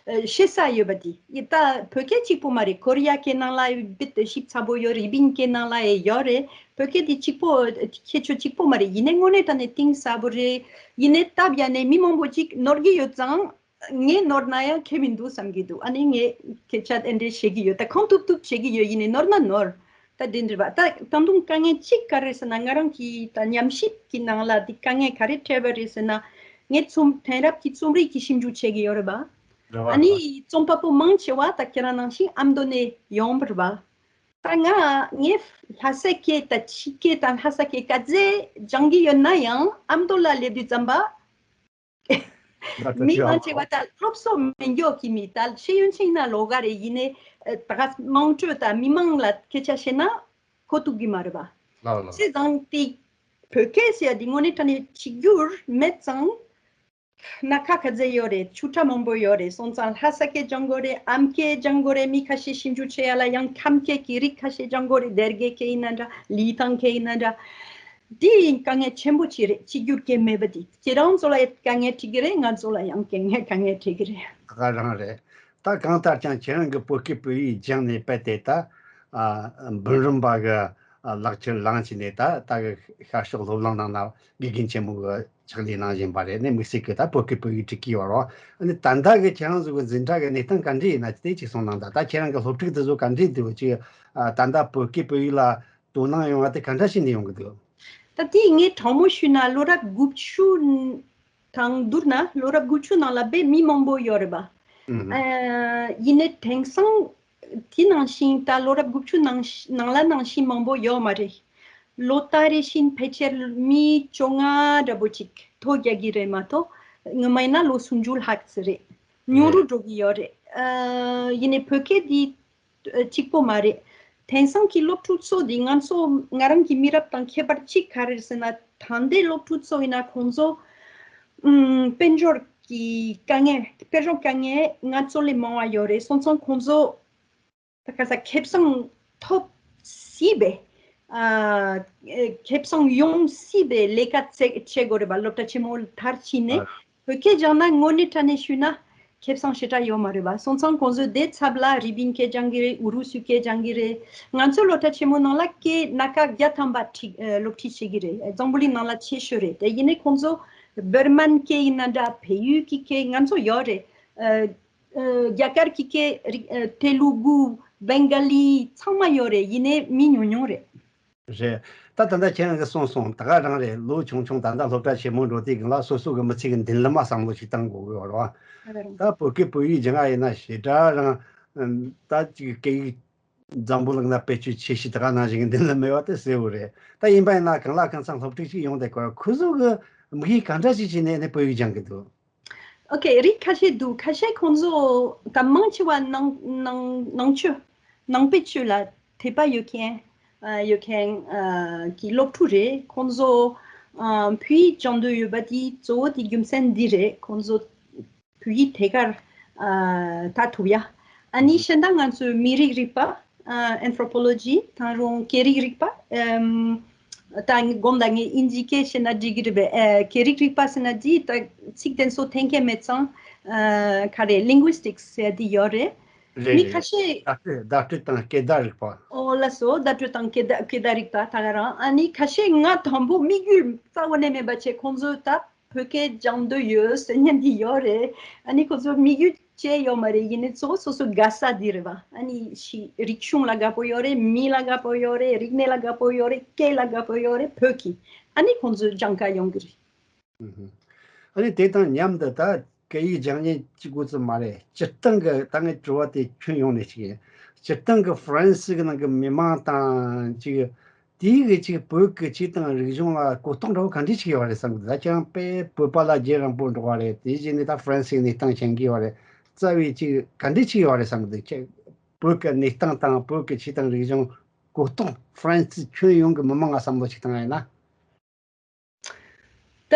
ཨ་ཤེས་ས་ཡོད་པ་དེ་ཡིན། ད་བོད་སྐད་གཅིག་པོ་མ་རེད། ཀོ་རི་ཡ་སྐད་ནང་ལ་རྦད་དེ་ཞིབ་ཚགས་པོ་ཡོད། རི་པིན་སྐད་ནང་ལ་ཡང་ཡོད་རེད། བོད་སྐད་དེ་གཅིག་པོ་ཁྱད་ཆོས་གཅིག་པོ་མ་རེད། ཡིན་ནའི་དངོས་གནས་དྲང་གནས་གཏིང་ཟབ་པོ་རེད། ཡིན་ནའི་སྟབས་ཡག་ནས་མི་མང་པོ་ཅིག་ནོར་གྱི་ཡོད་ཙང་། ངས་ནོར་ན་ཡང་ཁྱད་མི་འདུག་བསམ་གྱི་འདུག་ཨ་ནི་ངས་སྐད་ཆ་དེ་འདྲས་བཤད་ཀྱི་ཡོད། ད་གང་ཐུབ་ཐུབ་བྱེད་ཀྱི་ཡོད། ཡིན་ནའི་ནོར་ན་ནོར། ད་དེ་འདྲ་བ། ད་ད་དུང་དཀའ་ངལ་གཅིག་ག་རེ་ཟེར་ན། ང་རང་གི་ད་ཉམས་ཞིབ་ཀྱི་ནང་ལ་འདི་དཀའ་ངལ་ག་རེ་འཕྲད་པ་རེད་ཟེར་ན། ངས་རྩོམ་དེང་རབས་ཀྱི་རྩོམ་རིག་གི་ཞིབ་འཇུག་བྱེད་ཀྱི་ཡོད་རེད་པ། རེད་བ། ཨ་ནི་རྩོམ་པ་པོ་མང་ཆེ་བ་ད་ཁྱེད་རང་ནང་བཞིན་ཨ་མདོ་ནས་ཡོང་བ་རེད་པ། ད་ང་ངས་ལྷ་ས་སྐད་དང་ཕྱི་སྐད་དང་ལྷ་ས་སྐད་ག་ཚད་སྦྱང་གི་ཡོད་ན་ཡང་ཨ་མདོ་ལ་སླེབས་དུས་ཙམ་པ། མི་མང་ཆེ་བ་ད་སློབ་གསོ་མི་མགྱོགས་ཀྱི་མི། ད་ཤེས་ཡོན་ཆེ་ན་ལོགས་ཀ་རེད། ཡིན་ནའི་ད་ག་དམངས་ཁྲོད་ད་མི་མང་ལ་སྐད་ཆ་བཤད་ན་གོ་ཐུབ་ཀྱི་མ་རེད་པ། ལགས་ལགས། བྱས་ཙང་དེ་བོད་སྐད་ཟེར་ཡ་དེ་དངོས་གནས་དྲང་གནས་གཅིག་གྱུར་མེད་ཙང་སྣ་ཁ་ག་ཚད་ཡོད་རེད། ཆུ་ཕྲ་མང་པོ་ཡོད་རེད། སོང་ཙང་ལྷ་ས་སྐད་སྦྱང་དགོས་རེད། ཨམ་སྐད་སྦྱང་དགོས་རེད། མི་ཁ་ཤས་ཞིབ་འཇུག་བྱེད་ཡ་ལ་ཡང་ཁམས་སྐད་ཀྱི་རིགས་ཁ་ཤས་སྦྱང་དགོས་རེད། སྡེ་དགེ་སྐད་ཡིན་ན་འདྲ། ལི་ཐང་སྐད་ཡིན་ན་འདྲ། འདི་ཡིན་དཀའ་ངལ་ཆེན་པོ་ཅིག་རེད། གཅིག་གྱུར་གྱི་མེད་པ་འདི། ཁྱེད་རང་ཚོ་ལ་ཡང་དཀའ་ངལ་འཕྲད་ཀྱི་རེད། ང་ཚོ་ལ་ཡང་དཀའ་ངལ་དཀའ་ངལ་འཕྲད་ཀྱི་རེད། ད་ག་རང་རེད། ད་གང་ལྟར་ཀྱང་ཁྱེད་རང་གི་བོད་སྐད་བོད་ཡིག་སྦྱངས་ནས་དཔེ་དེ་ད་ཨ་འབུམ་རམས་པ་གི་ཨ་ལག་ཁྱེར་བླངས་བྱས་ནས་ད་ད་གི་ཤར་ཕྱོགས་སློབ་གླིང་ནང་ན་དགེ་རྒན་ཆེན་མོ་གི་ཕྱག་ལས་གནང་བཞིན་པ་རེད། ནས་དམིགས་བསལ་གྱི་ད་བོད་སྐད་བོད་ཡིག་འཁྲིད་ཀྱི་ཡོད་རོགས། ཨ་ནི་ད་ལྟ་གི་ཁྱེད་རང་ཚོ་གི་འཛིན་གྲྭ་གི་གནས་སྟངས་ག་འདྲ་ཡིན་ན་དེ་ཅིག་གསུངས་གནང་དང་། ད་ཁྱེད་རང་གི་སློབ་ཕྲུག་དེ་ཚོ་ག་འདྲ་འདུག་ཅིག་ཨ་ད་ལྟ་བོད་སྐད་བོད་ཡིག་ལ་དོ་སྣང་ཡོང་བ་དེ་ག་འདྲ་ཞིག་ནས་ཡོང་གི་འདུག་ད་དེ་ངས་དྲང་མོ་ཞུས་ན་ལོ་རབས་དགུ་བཅུ་དང་བསྡུར་ན་ལོ་རབས་དགུ་བཅུ་ནང་ལ་དཔེ་མི་མང་པོ་ཡོད་རེད་པ། ཨ་ཡིན་ནའི་དེང་སང་ དེ་ནང་བཞིན་ད་ལོ་རབས་དགུ་བཅུ་ནང་ནང་ལ་ནང་བཞིན་མང་པོ་ཡོད་མ་རེད། ལོ་ལྟར་རེ་བཞིན་ཕལ་ཆེར་མི་བཅོ་ལྔ་འདྲ་པོ་ཅིག་ཐོ་རྒྱག་གི་རེད་མ་གཏོགས་ངོ་མ་ཡིན་ན་ལོ་སུམ་ཅུ་ལྷག་ཙམ་རེད། ཉུང་རུ་འགྲོ་གི་ཡོད་རེད། ཨ་ཡིན་ནའི་བོད་སྐད་འདི་གཅིག་པོ་མ་རེད། དེང་སང་གི་སློབ་ཕྲུག་ཚོ་འདི་ང་ཚོ་ང་རང་གི་མི་རབས་དང་ཁྱད་པར་གཅིག་ག་རེ་རེད་ཟེར་ན། ད་ལྟའི་སློབ་ཕྲུག་ཚོ་ཡིན་ན་ཁོང་ཚོ་ཨམ་དཔལ་འབྱོར་གྱི་དཀའ་ངལ་དཔལ་འབྱོར་དཀའ་ངལ་ང་ཚོ་ལས་མང་བ་ཡོད་རེད། སོང་ཙང་ཁོང་ཚོ་ད་ག་ས་ཁེ་བཟང་ཐོབ་སྲིད་པའི་ཨ་ཁེ་བཟང་ཡོང་སྲིད་པའི་ལས་ཀ་བྱེད་བྱེད་དགོས་རེད་པ། སློབ་གྲྭ་ཆེན་མོ་མཐར་ཕྱིན་ནས་བོད་སྐད་སྦྱངས་ན་དངོས་གནས་དྲང་གནས་ཞུས་ན་ཁེ་བཟང་ཞེ་དྲག་ཡོད་མ་རེད་པ། སོང་ཙང་ཁོང་ཚོས་དེ་ཚབ་ལ་རི་པིན་སྐད་སྦྱང་གི་རེད། ཨུ་རུ་སུའི་སྐད་སྦྱང་གི་རེད། ང་ཚོ་སློབ་གྲྭ་ཆེན་མོ་ནང་ལ་སྐད་སྣ་ཁ་བརྒྱ་ཐམ་པ་ཁྲིད་ཨ་སློབ་ཁྲིད་བྱེད་ཀྱི་རེད། འཛམ་བུ་གླིང་ནང་ལ་ཆེ་ཤོས་རེད། དེ་ཡིན་ནའི་ཁོང་ཚོ་འབར་མན་སྐད་ཡིན་ན་འདྲ། བལ་ཡུལ་གྱི་སྐད་ང་ཚོ་ཡོད་རེད། ཨ་ཨ་རྒྱ་གར་གྱི་སྐད་རིགས་ཨ་ཐེ་ལུ་གུ་བེང་ག་ལི་ཚང་མ་ཡོད་རེད། ཡིན་ནའི་མི་ཉུང་ཉུང་རེད། རེད། ད་ད་ལྟ་ཁྱེད་རང་གིས་གསུངས་སོང་། ད་ག་རང་རེད། ལོ་ཆུང་ཆུང་ད་ལྟ་སློབ་གྲྭ་ཆེན་མོ་འགྲོ་དུས་སྒང་ལ་སོ་སོ་གི་མི་ཚེ་གི་མདུན་ལམ་མ་བསམ་བློ་ཞིག་བཏང་དགོས་ཀྱི་ཡོད་རེད་བ། ད་བོད་སྐད་བོད་ཡིག་སྦྱང་ཡ་ཡིན་ན་ཞེ་དྲག་རང་ད་ཅིག་སྐད་ཡིག་འཛམ་བུ་གླིང་ན་བེད་སྤྱོད་ཆེ་ཤོས་ད་ག་ནང་བཞིན་གི་མདུན་ལམ་མེད་པ་དེ་གསལ་བོ་རེད། ད་ཡིན་པ་ཡིན་ན་གང་ལ་གང་འཚམ་སློབ་ཕྲུག་ཅིག་ཡོང་དུས་སྐོར་ཁོ་ཚོ་གི་དམིགས་ཡུལ་ག་འདྲ་ཞིག་བྱས་ནས་ནི་བོད་ཡིག་སྦྱང་གི་འདུག་ཨོ་ཁེ། རིགས་ཁ་ཤས་འདུག་ཁ་ཤས་ཁོང་ཚོ་ད་མང་ཆེ་བ་ནང་ནང་ནང་ཆོས་ནང་པའི་ཆོས་ལ་དད་པ་ཡོད་མཁན་ཨ་ཡོད་མཁན་ཨ་གི་སློབ་ཕྲུག་རེད། ཁོང་ཚོ་ཨ་བོད་ཡིག་སྦྱང་འདོད་ཡོད་པ་དེ་གཙོ་བོ་དེ་རྒྱུ་མཚན་འདི་རེད། ཁོང་ཚོ་བོད་ཡིག་ཐད་ཀར་ཨ་ད་ཐུབ་ཡ། ཨ་ནི་གཞན་དག་ང་ཚོའི་མི་རིགས་རིག་པ་ཨ་Anthropology དང་རུང་སྐད་རིགས་རིག་པ་ཨམ་ད་ངས་དགོངས་དག་ངས་ཨིན་ཇི་སྐད་བཤད་ན་འགྲིག་གི་རེད་པས། ཨ་སྐད་རིགས་རིག་པ་ཟེར་ན་འདི་ད་ཚིག་དེ་ཚོ་འཐེན་མཁན་མེད་ཙང་ཨ་ག་རེ་linguistics ཟེར་འདི་ཡོད་རེད། རེད་མི་རེད། ཁ་ཤས་བརྡ་སྤྲོད་བརྡ་སྤྲོད་དང་སྐད་བརྡ་རིག་པ། ཨོ་ལགས་སོ། བརྡ་སྤྲོད་དང་སྐད་བརྡ་སྐད་བརྡ་རིག་པ་ད་ག་རང་། ཨ་ནི་ཁ་ཤས་ང་དང་པོ་དམིགས་ཡུལ་རྩ་བ་ནས་མེད་པ་བྱས་ཁོང་ཚོས་ད་བོད་སྐད་སྦྱང་འདོད་ཡོད་ཟེར་མཁན་འདི་ཡོད་རེད། ཨ་ནི་ཁོ་ཚོ་དམིགས་ཡུལ་བཅས་ཡོད་མ་རེད། ཡིན་ནའི་གཙོ་བོ་སོ་སོའི་དགའ་ས་འདི་རེད་བ། ཨ་ནི་ཤི་རིག་གཞུང་ལ་དགའ་པོ་ཡོད་རེད། མི་ལ་དགའ་པོ་ཡོད་རེད། རིག་གནས་ལ་དགའ་པོ་ཡོད་རེད། སྐད་ལ་དགའ་པོ་ཡོད་རེད། བོད་ཀྱི་ཨ་ནི་ཁོང་ཚོའི་སྦྱང་ག་ཡོང་གི་རེད། ཨ་ནི་དེ་དང་མཉམ་དུ་ད་སྐད་ཡིག་སྦྱང་མཁན་གཅིག་པོ་ཙམ་མ་རེད། སྤྱིར་བཏང་གི་ད་ངས་དྲི་བ་དེ་ཁྱོན་ཡོངས་ནས་ཅིག་ཡིན། སྤྱིར་བཏང་གི་ཧྥ་རན་སི་གི་ནང་གི་མི་མང་དང་ཅིག་དེའི་གི་ཅིག་བོད་ཀྱི་ཆོས་དང་རིག་གཞུང་ལ་གོ་རྟོགས་འདྲ་བོ་ག་འདྲས་ཅིག་ཡོད་རེད་བསམ་གི་འདུག་ད་ཁྱེད་རང་དཔེ་བོད་པ་ལ་རྒྱུན་རིང་པོ་འགྲོ་བ་རེད། དེ་རྗེས་ནས་ད་ཧྥ་རན་སིའི་གནས་སྟངས་མཁྱེན་གི་ཡོད་རེད། རྩ་བའི་ཅིག་ག་འདྲས་ཅིག་ཡོད་རེད་བསམ་གི་འདུག་ཁྱེད་བོད་ཀྱི་གནས་སྟངས་དང་བོད་ཀྱི་ཆོས་དང་རིག་གཞུང་གོ་རྟོགས་ཧྥ་རན་སི་ཁྱོན་ཡོངས་ཀྱི་མི་མང་ལ་བསམ་བློ་ཅིག་བཏང་ཡ་ཡིན་ན། ད་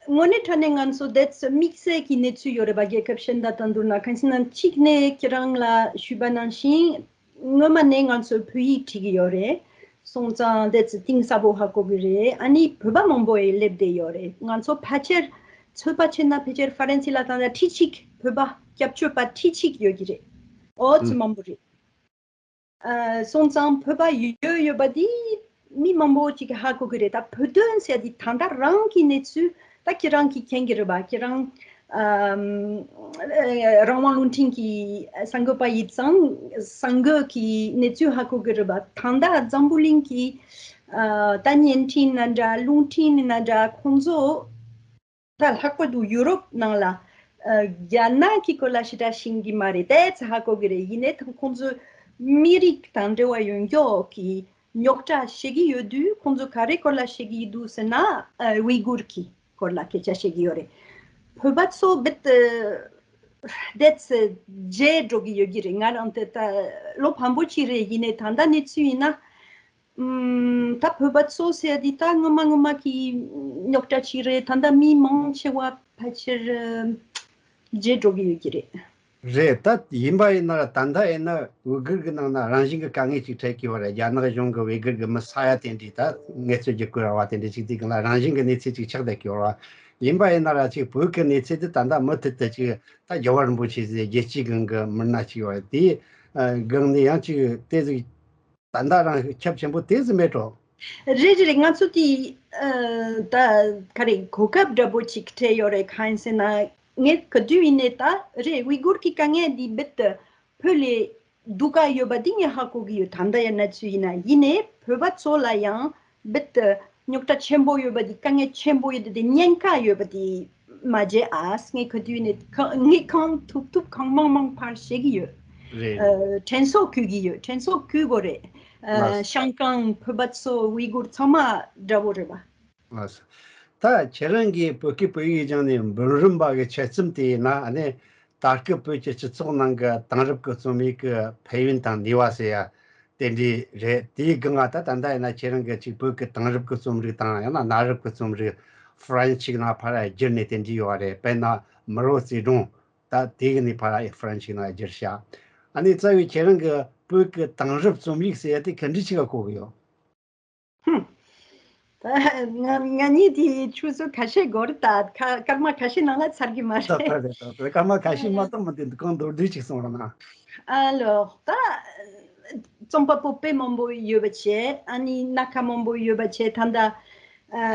དངོས་གནས་དྲང་གནས་ང་ཚོ་དེ་ཚོ་དམིགས་བསལ་གྱི་གནས་ཚུལ་ཡོད་རེད་པ། རྒྱལ་ཁབ་གཞན་དང་མ་བསྡུར་ན། གང་ཡིན་ཟེར་ན་གཅིག་ནས་ཁྱེད་རང་ལ་ཞུས་པ་ནང་བཞིན་སྔོན་མ་ནས་ང་ཚོས་བོད་ཡིག་ཁྲིད་ཀྱི་ཡོད་རེད། སོང་ཙང་དེ་ཚོ་གཏིང་ཟབ་པོ་ཧ་གོ་གི་རེད། ཨ་ནི་བོད་པ་མང་པོ་ཡང་སླེབས་བསྡད་ཡོད་རེད། ང་ཚོ་ཕལ་ཆེར་ཚོད་དཔག་བྱས་ན་ཕལ་ཆེར་ཧྥ་རན་སི་ལ་ད་ལྟ་ཁྲི་གཅིག་བོད་པ་སྐྱབས་བཅོལ་བ་ཁྲི་གཅིག་ཡོད་ཀྱི་རེད། ཨོ་ཙི་མང་པོ་རེད། ཨ་སོང་ཙང་བོད་པ་ཡོད་ཡོད་པ་འདི་མི་མང་པོ་ཅིག་གིས་ཧ་གོ་གི་རེད། ད་བོད་དོན་ཟེར་འདི་ད་ལྟ་རང་གི་གནས་ཚུལ་ད་ཁྱེད་རང་གིས་མཁྱེན་གི་རེད་པ། ཁྱེད་རང་ཨམ་ཨ་རང་དབང་རླུང་འཕྲིན་གྱི་གསར་འགོད་པ་ཡིན་ཙང་གསར་འགོད་ཀྱི་གནས་ཚུལ་ཧ་གོ་གི་རེད་པ། ད་ལྟ་འཛམ་བུ་གླིང་གི་ཨ་ད་བརྙན་འཕྲིན་ན་འདྲ་རླུང་འཕྲིན་ན་འདྲ་ཁོང་ཚོ་ད་ལྷག་པར་དུ་ཡུ་རོབ་ནང་ལ་ཨ་རྒྱ་ནག་གི་སྐོར་ལ་ཞེ་དྲག་ཤེས་ཀྱི་མ་རེད། ཏོག་ཙམ་ཧ་གོ་གི་རེད། ཡིན་ནའི་ད་ཁོང་ཚོའི་མི་རིགས་དང་འབྲེལ་བ་ཡོད་མཁན་གྱི་རྙོག་དྲ་བཤད་ཀྱི་ཡོད་དུས་ཁོང་ཚོ་ག་རེ་སྐོར་ལ་བཤད་ཀྱི་འདུག་ཟེར་ན་ཨ་ཝི་གུར་གྱི་སྐོར་ལ་སྐད་ཆ་བཤད་ཀྱི་ཡོད་རེད། བོད་པ་ཚོ་རྦད་དེ་ཏོག་ཙམ་བརྗེད་འགྲོ་གི་ཡོད་ཀྱི་རེད། ང་རང་དེ་ད་ལོ་མང་པོ་ཅིག་རེད། ཡིན་ནའི་ད་ལྟ་གནས་ཚུལ་ཡིན་ན། ཨམ་ད་བོད་པ་ཚོ་ཟེར་འདི་ད་སྔོན་མ་སྔོན་མ་གི་རྙོག་དྲ་ཅིག་རེད། ད་ལྟ་མི་མང་ཆེ་བ་ཕལ་ཆེར་ཨམ་བརྗེད་འགྲོ་གི་ཡོད་ཀྱི་རེད། རེད། ད་ཡིན་པ་ཡིན་ན་ད་ལྟ་ཡིན་ན་ཝི་གུར་གི་ནང་ན་རང་བཞིན་གི་དཀའ་ངལ་ཅིག་འཕྲད་ཀྱི་ཡོད་རེད། རྒྱ་ནག་གཞུང་གི་ཝི་གུར་གི་མི་ས་ཡ་དེ་འདྲའི་ད་ངལ་རྩོལ་བརྒྱུད་སྐུལ་ར་བ་དེ་འདྲ་ཅིག་དེ་གི་ལ་རང་བཞིན་གི་གནས་ཚུལ་ཅིག་ཆགས་བསྡད་ཀྱི་ཡོད་རེད། ཡིན་པ་ཡིན་ན་ར་ཅིག་བོད་གི་གནས་ཚུལ་དེ་ད་ལྟ་མུ་མཐུད་དུ་ཅིག་ད་རྒྱལ་བ་རིན་པོ་ཆེ་ཟེར་རྒྱལ་སྤྱིའི་སྒང་གི་མི་སྣ་ཅིག་ཡོད་རེད། དེ་སྒང་ནས་ཡང་ཅིག་དེ་ཟིག་ད་ལྟ་རང་ཁྱབ་ཆེན་པོ་དེ་ཙམ་མེད་འགྲོ། རེད་རེད་རེད། ང་ཚོ་དེ་ཨ་ད་ག་རེ་གོ་སྐབས་འདྲ་པོ་ཅིག་སྤྲད་ཡོད་རེད། གང་ཡིན་ཟེར་ན་ངས་ག་དུས་ཡིན་ནའི་ད་རེད་ཝི་གུར་གྱི་དཀའ་ངལ་འདི་རྦད་དེ་བོད་ལས་སྡུག་ག་ཡོད་པ་འདི་ངས་ཧ་གོ་གི་ཡོད། ད་ལྟ་ཡང་གནས་ཚུལ་ཡིན་ན། ཡིན་ནའི་བོད་པ་ཚོ་ལ་ཡང་རྦད་དེ་རྙོག་དྲ་ཆེན་པོ་ཡོད་པ་འདི་དཀའ་ངལ་ཆེན་པོ་ཡོད་དེ་དེ་ཉེན་ཁ་ཡོད་པ་འདི་མ་བརྗེད་ཨ། ངས་ག་དུས་ཡིན་ནའི་གང་ངས་གང་ཐུབ་ཐུབ་གང་མང་མང་ཕར་བཤད་ཀྱི་ཡོད། རེད། ཨ་དྲན་གསོ་དགོས་ཀྱི་ཡོད། དྲན་གསོ་དགོས་དགོས་རེད། ཨ་ལགས། ཤང་ཀང་བོད་པ་ཚོ་ཝི་གུར་ཚང་མ་འདྲ་བོ་རེད་པ། ལགས། ད་ཁྱེད་རང་གིས་བོད་སྐད་བོད་ཡིག་སྦྱངས་ནས་འབུམ་རམས་པ་གི་ཆེད་རྩོམ་དེ་ཡིན་ན། ཨ་ནི་ད་སྐབས་བོད་ཀྱི་སྤྱི་ཚོགས་ནང་གི་དེང་རབས་ཀྱི་རྩོམ་ཡིག་གི་ཕན་ཡོན་དང་ནུས་པ་ཟེར་ཡ་དེ་འདྲ་རེད། དེའི་སྒང་ང་ད་ད་ལྟ་ཡིན་ན་ཁྱེད་རང་གིས་ཅིག་བོད་ཀྱི་དེང་རབས་ཀྱི་རྩོམ་རིག་དང་ཡང་ན་གནའ་རབས་ཀྱི་རྩོམ་རིག་ཧྥ་རན་ཞིག་ནང་ཕར་བསྒྱུར་ནས་དེ་འདྲ་ཡོད་རེད། དཔེར་ན་མི་རོ་རྩེ་སྒྲུང་། ད་དེ་གི་ནས་ཕར་ཧྥ་རན་ཞིག་ནང་བསྒྱུར་ཤག་ཨ་ནི་རྩ་བའི་ཁྱེད་རང་གི་བོད་ཀྱི་དེང་རབས་རྩོམ་ཡིག་ཟེར་ཡ་དེ་ག་འདྲ་ཞིག་ག་གོ་གི་ཡོད། ཧུམ། ད་ང་ང་གཉིས་དེ་ཆུ་ཚོད་ཁ་ཤས་འགོར། ད་ཁ་སྐར་མ་ཁ་ཤས་ནང་ལ་ཚར་གི་མ་ད་རེད། ད་རེད། ད་སྐར་མ་ཁ་ཤས་མ་གཏོགས་མི་འདུག་གང་མདོར་བསྡུས་ཅིག་གསུངས་རོགས་གནང་། ཨ་ལོ། ད་རྩོམ་པ་པོ་དཔེ་མང་པོ་ཡོད་པ་བྱས། ཨ་ནི་སྣ་ཁ་མང་པོ་ཡོད་པ་བྱས། ད་ལྟ་ཨ་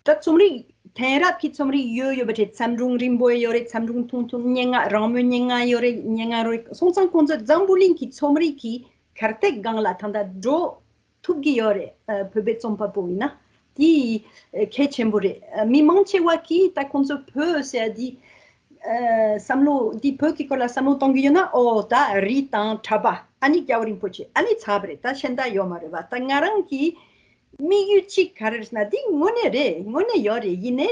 ད་རྩོམ་རིག་དེང་རབས་ཀྱི་རྩོམ་རིག་ཡོད་ཡོད་པ་བྱས། བརྩམས་སྒྲུང་རིང་པོ་ཡོད་རེད། བརྩམས་སྒྲུང་ཐུང་ཐུང་། སྙན་ངག་རང་མོས་སྙན་ངག་ཡོད་རེད། སྙན་ངག་རོལ། སོང་ཙང་ཁོང་ཚོ་འཛམ་བུ་གླིང་གི་རྩོམ་རིག་གི་གར་སྟེགས་སྒང་ལ་ད་ལྟ་འགྲོ་ཐུབ་ཀྱི་ཡོད་རེད། ཨ་བོད་པའི་རྩོམ་པ་པོ་ཡིན་ན་དེ་ཨ་གལ་ཆེན་པོ་རེད། ཨ་མི་མང་ཆེ་བ་གིས་ད་ཁོང་ཚོ་བོད་ཟེར་དེ་ཨ་བསམ་བློ་དེ་བོད་ཀྱི་སྐོར་ལ་བསམ་བློ་གཏོང་གི་ཡོད་ན། ཨོ་ད་རི་དང་གྲྭ་པ། ཨ་ནི་རྒྱལ་བ་རིན་པོ་ཆེ། ཨ་ནི་ཚར་བ་རེད། ད་གཞན་དག་ཡོད་མ་རེད་པ། ད་ང་རང་གི་དམིགས་ཡུལ་གཅིག་ག་རེ་རེད་ཟེར་ན། འདི་དངོས་གནས་རེད། དངོས་གནས་ཡོད་རེད། ཡིན་ནའི་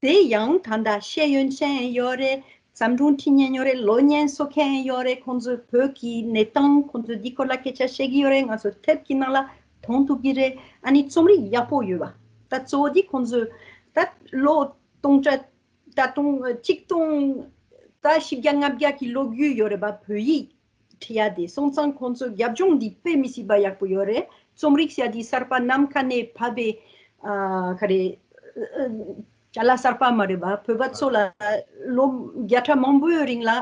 དེ་ཡང་ད་ལྟ་ཤེས་ཡོན་ཅན་ཡོད་རེད། བརྩམས་སྒྲུང་འབྲི་མཁན་ཡོད་རེད། ལོ་ཉན་གསོ་མཁན་ཡོད་རེད། ཁོང་ཚོས་བོད་ཀྱི་གནས་སྟངས། ཁོང་ཚོས་འདི་སྐོར་ལ་སྐད་ཆ་བཤད་ཀྱི་ཡོད་རེད། ང་ཚོ་དེབ་ཀྱི་ནང་ལ་མཐོང་ཐུབ་ཀྱི་རེད། ཨ་ནི་རྩོམ་རིག་ཡག་པོ་ཡོད་པ། ད་གཙོ་བོ་འདི་ཁོང་ཚོས་ད་ལོ་སྟོང་ཕྲག་ད་སྟོང་ཆིག་སྟོང་ད་བཞི་བརྒྱ་ལྔ་བརྒྱ་གི་ལོ་རྒྱུས་ཡོད་རེད་པ། བོད་ཡིག་ཁྲིད་ཡ་དེ། སོང་ཙང་ཁོང་ཚོ་རྒྱབ་ལྗོངས་འདི་དཔེ་མི་སྲིད་པ་ཡག་པོ་ཡོད་རེད། རྩོམ་རིག་ཟེར་ཡ་དེ་གསར་པ་ནམ་མཁའ་ནས་བབས་པའི་ཨ་ག་རེ་ཨ་ཅ་ལག་གསར་པ་མ་རེད་པ། བོད་པ་ཚོ་ལ་ལོ་བརྒྱ་ཕྲག་མང་པོའི་རིང་ལ་ཨ་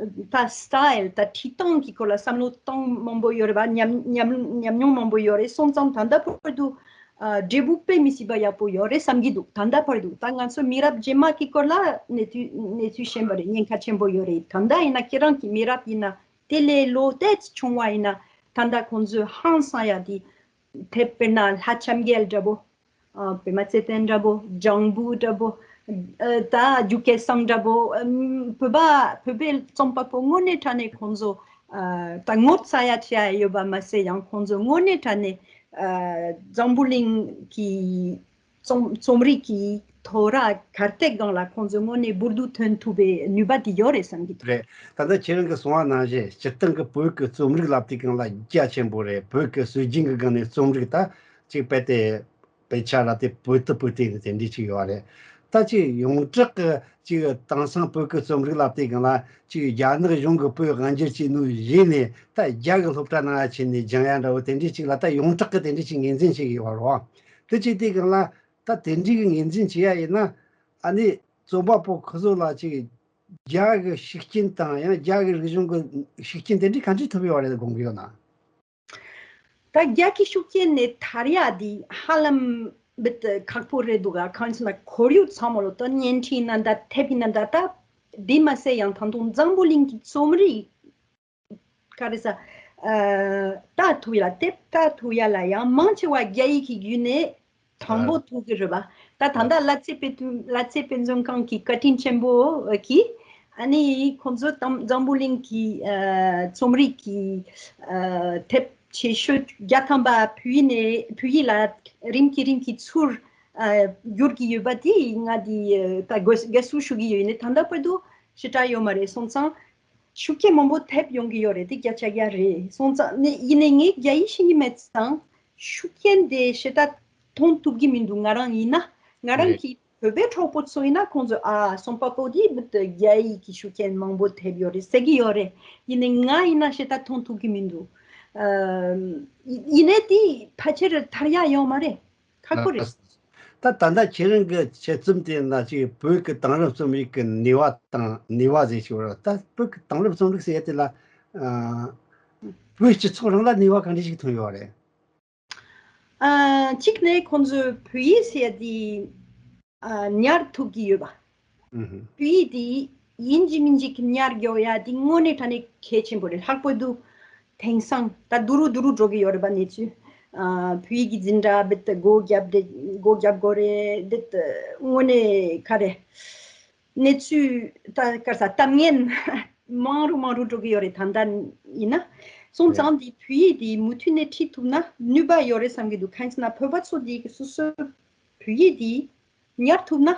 ད་སི་ཊའིལ། ད་ཁྲིད་སྟངས་ཀྱི་སྐོར་ལ་བསམ་བློ་གཏོང་མང་པོ་ཡོད་རེད་པ། ཉམས་ཉམས་ཉམས་མྱོང་མང་པོ་ཡོད་རེད། སོང་ཙང་ད་ལྟ་བར་དུ་ཨ་འབྲས་བུ་དཔེ་མི་སྲིད་པ་ཡག་པོ་ཡོད་རེད་བསམ་གྱི་འདུག་ད་ལྟ་བར་དུ། ད་ང་ཚོ་མི་རབས་རྗེས་མ་གི་སྐོར་ལ་གནས་ཚུལ་གནས་ཚུལ་ཤེས་པ་རེད། ཉེན་ཁ་ཆེན་པོ་ཡོད་རེད། ད་ལྟ་ཡིན་ན་ཁྱེད་རང་གི་མི་རབས་ཡིན་ན། དེ་ལས་ལོ་ཏོག་ཙམ་ཆུང་བ་ཡིན་ན་ད་ལྟ་ཁོང་ཚོས་ཧང་སང་ཡ་དེ་དེབ། དཔེར་ན་ལྷ་ལྕམ་རྒྱལ་འདྲ་པོ། ཨ་པད་མ་ཚེ་བརྟན་འདྲ་པོ། ལྗང་བུ་འདྲ་པོ། ཨ་ད་རྒྱུ་སྐལ་བཟང་འདྲ་པོ། ཨམ་བོད་པ་བོད་པའི་རྩོམ་པ་པོ་དངོས་གནས་དྲང་གནས་ཁོང་ཚོ་ཨ་ད་ངོ་ཚ་ཡ་ཆེ་ཡ་ཡོད་པ་མ་ཟད། ཡང་ཁོང་ཚོ་དངོས་གནས་དྲང་གནས་ཨ་འཛམ་བུ་གླིང་གི་རྩོམ་རྩོམ་རིག་གི་ཐོ་ར་གར་སྟེགས་སྒང་ལ་ཁོང་ཚོ་དངོས་གནས་འབུར་དུ་ཐོན་ཐུབ་པའི་ནུས་པ་དེ་ཡོད་རེད་བསམ་གྱི་འདུག་རེད། ད་ལྟ་ཁྱེད་རང་གིས་གསུངས་པ་ནང་བཞིན་སྤྱིར་བཏང་གི་བོད་ཀྱི་རྩོམ་རིག་ལབ་དུས་སྒང་ལ་རྒྱ་ཆེན་པོ་རེད། བོད་ཀྱི་སྲོལ་རྒྱུན་གྱི་སྒང་ནས་རྩོམ་རིག་ད་ཅིག་དཔེ་དེ་དཔེ་ཆ་ལ་དེ་བོད་དུ་བོད་དེ་དེ་འདྲ་ཅིག་ཡོད་རེད། ད་ཅིག་ཡོངས་གྲགས་ཀྱི་ཅིག་དེང་སང་བོད་ཀྱི་རྩོམ་རིག་ལབ་དུས་སྒང་ལ་ཅིག་རྒྱ་ནག་གཞུང་གིས་བོད་དབང་སྒྱུར་བྱས་ནོ་གཞི་ནས། ད་རྒྱ་གི་སློབ་གྲྭ་ནང་ཕྱིན་ནས་སྦྱང་ཡ་འདྲ་བོ་དེ་འདྲ་ཅིག་ལ་ད་ཡོངས་གྲགས་ཀྱི་དེ་འདྲ་ཅིག་ངོས་འཛིན་བྱེད་ཀྱི་ཡོད་རེད། དེ་བྱེད་དུས་སྒང་ལ་ད་དེ་འདྲའི་ངོས་འཛིན་བྱེད་ཡ་ཡིན་ན། ཨ་ནི་རྩོམ་པ་པོ་ཁོ་ཚོ་ལ་ཅིག་རྒྱ་གི་ཤུགས་རྐྱེན་དང་ཡང་རྒྱ་གི་རིག་གཞུང་གི་ཤུགས་རྐྱེན་དེ་འདྲའི་ག་འདྲ་ཐུབ་ཡོད་རེད་དགོངས་ཀྱི་ཡོད་ན། ད་རྒྱ་གི་ཤུགས་རྐྱེན་ནས་ཐར་ཡ་དེ་ཧ་ལམ་བེད་ཁག་པོ་རེད་འདུག་ག་གང་ཡིན་ཟེར་ན་ཁོར་ཡུག་ཚང་མ་ལོ། ད་བརྙན་འཕྲིན་ཡིན་ན་འདྲ། དེབ་ཡིན་ན་འདྲ། ད་དེ་མ་ཟད་ཡང་ད་དུང་འཛམ་བུ་གླིང་གི་རྩོམ་རིག་ག་རེ་ཟ། ཨ་ལྟ་ཐུབ་ཡ་ལ། དེབ་ལྟ་ཐུབ་ཡ་ལ་ཡང་མང་ཆེ་བ་རྒྱ་ཡིག་གི་བརྒྱུད་ནས་དང་པོ་ཐུག་གི་རེད་པ། ད་ད་ལྟ་གླ་རྩེ་དཔེ་སྟོན་གླ་རྩེ་དཔེ་མཛོད་ཁང་གི་བཀའ་དྲིན་ཆེན་པོ་གིས་ཨ་ནི་ཁོང་ཚོ་དང་འཛམ་བུ་གླིང་གི་ཨ་རྩོམ་རིག་གི་ཨ་དེབ་ཆེ་ཤོས་བརྒྱ་ཐམ་པ་བོད་ཡིག་ནས་བོད་ཡིག་ལ་རིམ་གྱིས་རིམ་གྱིས་ཚུར་ཨ་བསྒྱུར་གྱི་ཡོད་པ་དེ་ང་དེ་ཨ་ད་དགོད་དགའ་བསུ་ཞུ་གི་ཡོད། ཡིན་ནའི་ད་ལྟ་བར་དུ་ཞེ་དྲག་ཡོད་མ་རེད། སོང་ཙང་ཤུགས་རྐྱེན་མང་པོ་ཐེབས་ཡོང་གི་ཡོད་རེད། དེ་བརྒྱ་ཆ་བརྒྱ་རེད། སོང་ཙང་ནི་ཡིན་ནའི་ངས་རྒྱ་ཡིག་ཤེས་ཀྱི་མེད་ཙང་ཤུགས་རྐྱེན་དེ་ཞེ་དྲག་མཐོང་ཐུབ་ཀྱི་མི་འདུག་ང་རང་ཡིན་ན། ང་རང་གི་བོད་པའི་གྲོགས་པོ་ཚོ་ཡིན་ན་ཁོང་ཚོས་ཨ་རྩོམ་པ་པོ་དེ་རྒྱ་ཡིག་གི་ཤུགས་རྐྱེན་མང་པོ་ཐེབས་ཡོད་རེད་ཟེར་གྱི་ཡོད་རེད། ཡིན་ནའི་ང་ཡིན་ན་ཞེ་དྲག་མཐོང་ཐུབ་ཀྱི་མི་འདུག་ཨ་ཡིན་ནའི་དེ་ཕལ་ཆེར་ཐར་ཡ་ཡོད་མ་རེད། ཁག་པོ་རེད། ད་ད་ལྟ་ཁྱེད་རང་གི་དཔྱད་རྩོམ་དེ་ན་ཅིག་བོད་ཀྱི་དེང་རབས་རྩོམ་ཡིག་གི་ནུས་པ་དང་ནུས་པ་ཟེར་ཞིག་རེད། ད་བོད་ཀྱི་དེང་རབས་རྩོམ་རིག་ཟེར་ཡ་དེ་ལ་ཨ་བོད་སྤྱི་ཚོགས་རང་ལ་ནུས་པ་ག་འདྲ་ཞིག་ཐོན་ཡོད་རེད། ཨ་གཅིག་ནས་ཁོང་ཚོས་བོད་ཡིག་ཟེར་ཡ་དེ་ཨ་ཉར་ཐུབ་ཀྱི་ཡོད་པ། ཨུ་ཧུ། བོད་ཡིག་དེ་ཡིན་གཅིག་མིན་གཅིག་ཉར་འགྲོ་ཡ་དེ་དངོས་གནས་དྲང་གནས་གལ་ཆེན་པོ་རེད། ལྷག་པར་དུ་དེང་སང་ད་སྡུག་རུ་སྡུག་རུ་འགྲོ་གི་ཡོད་རེད་པ་གནས་ཚུལ། ཨ་བོད་ཡིག་གི་འཛིན་གྲྭ་བེད་སྒོ་བརྒྱབ་དེ་སྒོ་བརྒྱབ་དགོས་རེད་དེ། དངོས་གནས་ག་རེ་གནས་ཚུལ་ད་ག་རེ་ཟ་གཏམ་ངན་ མང་རུ་མང་རུ་འགྲོ་གི་ཡོད་རེད། ད་ལྟ་ཡིན་ན། སོང་ཙང་འདི་བོད་ཡིག་འདི་མུ་མཐུད་ནས་ཁྲིད་ཐུབ་ན་ནུས་པ་ཡོད་རེད་བསམ་གྱི་འདུག་གང་ཡིན་ཟེར་ན་བོད་པ་ཚོ་འདི་སོ་སོའི་བོད་ཡིག་འདི་ཉར་ཐུབ་ན།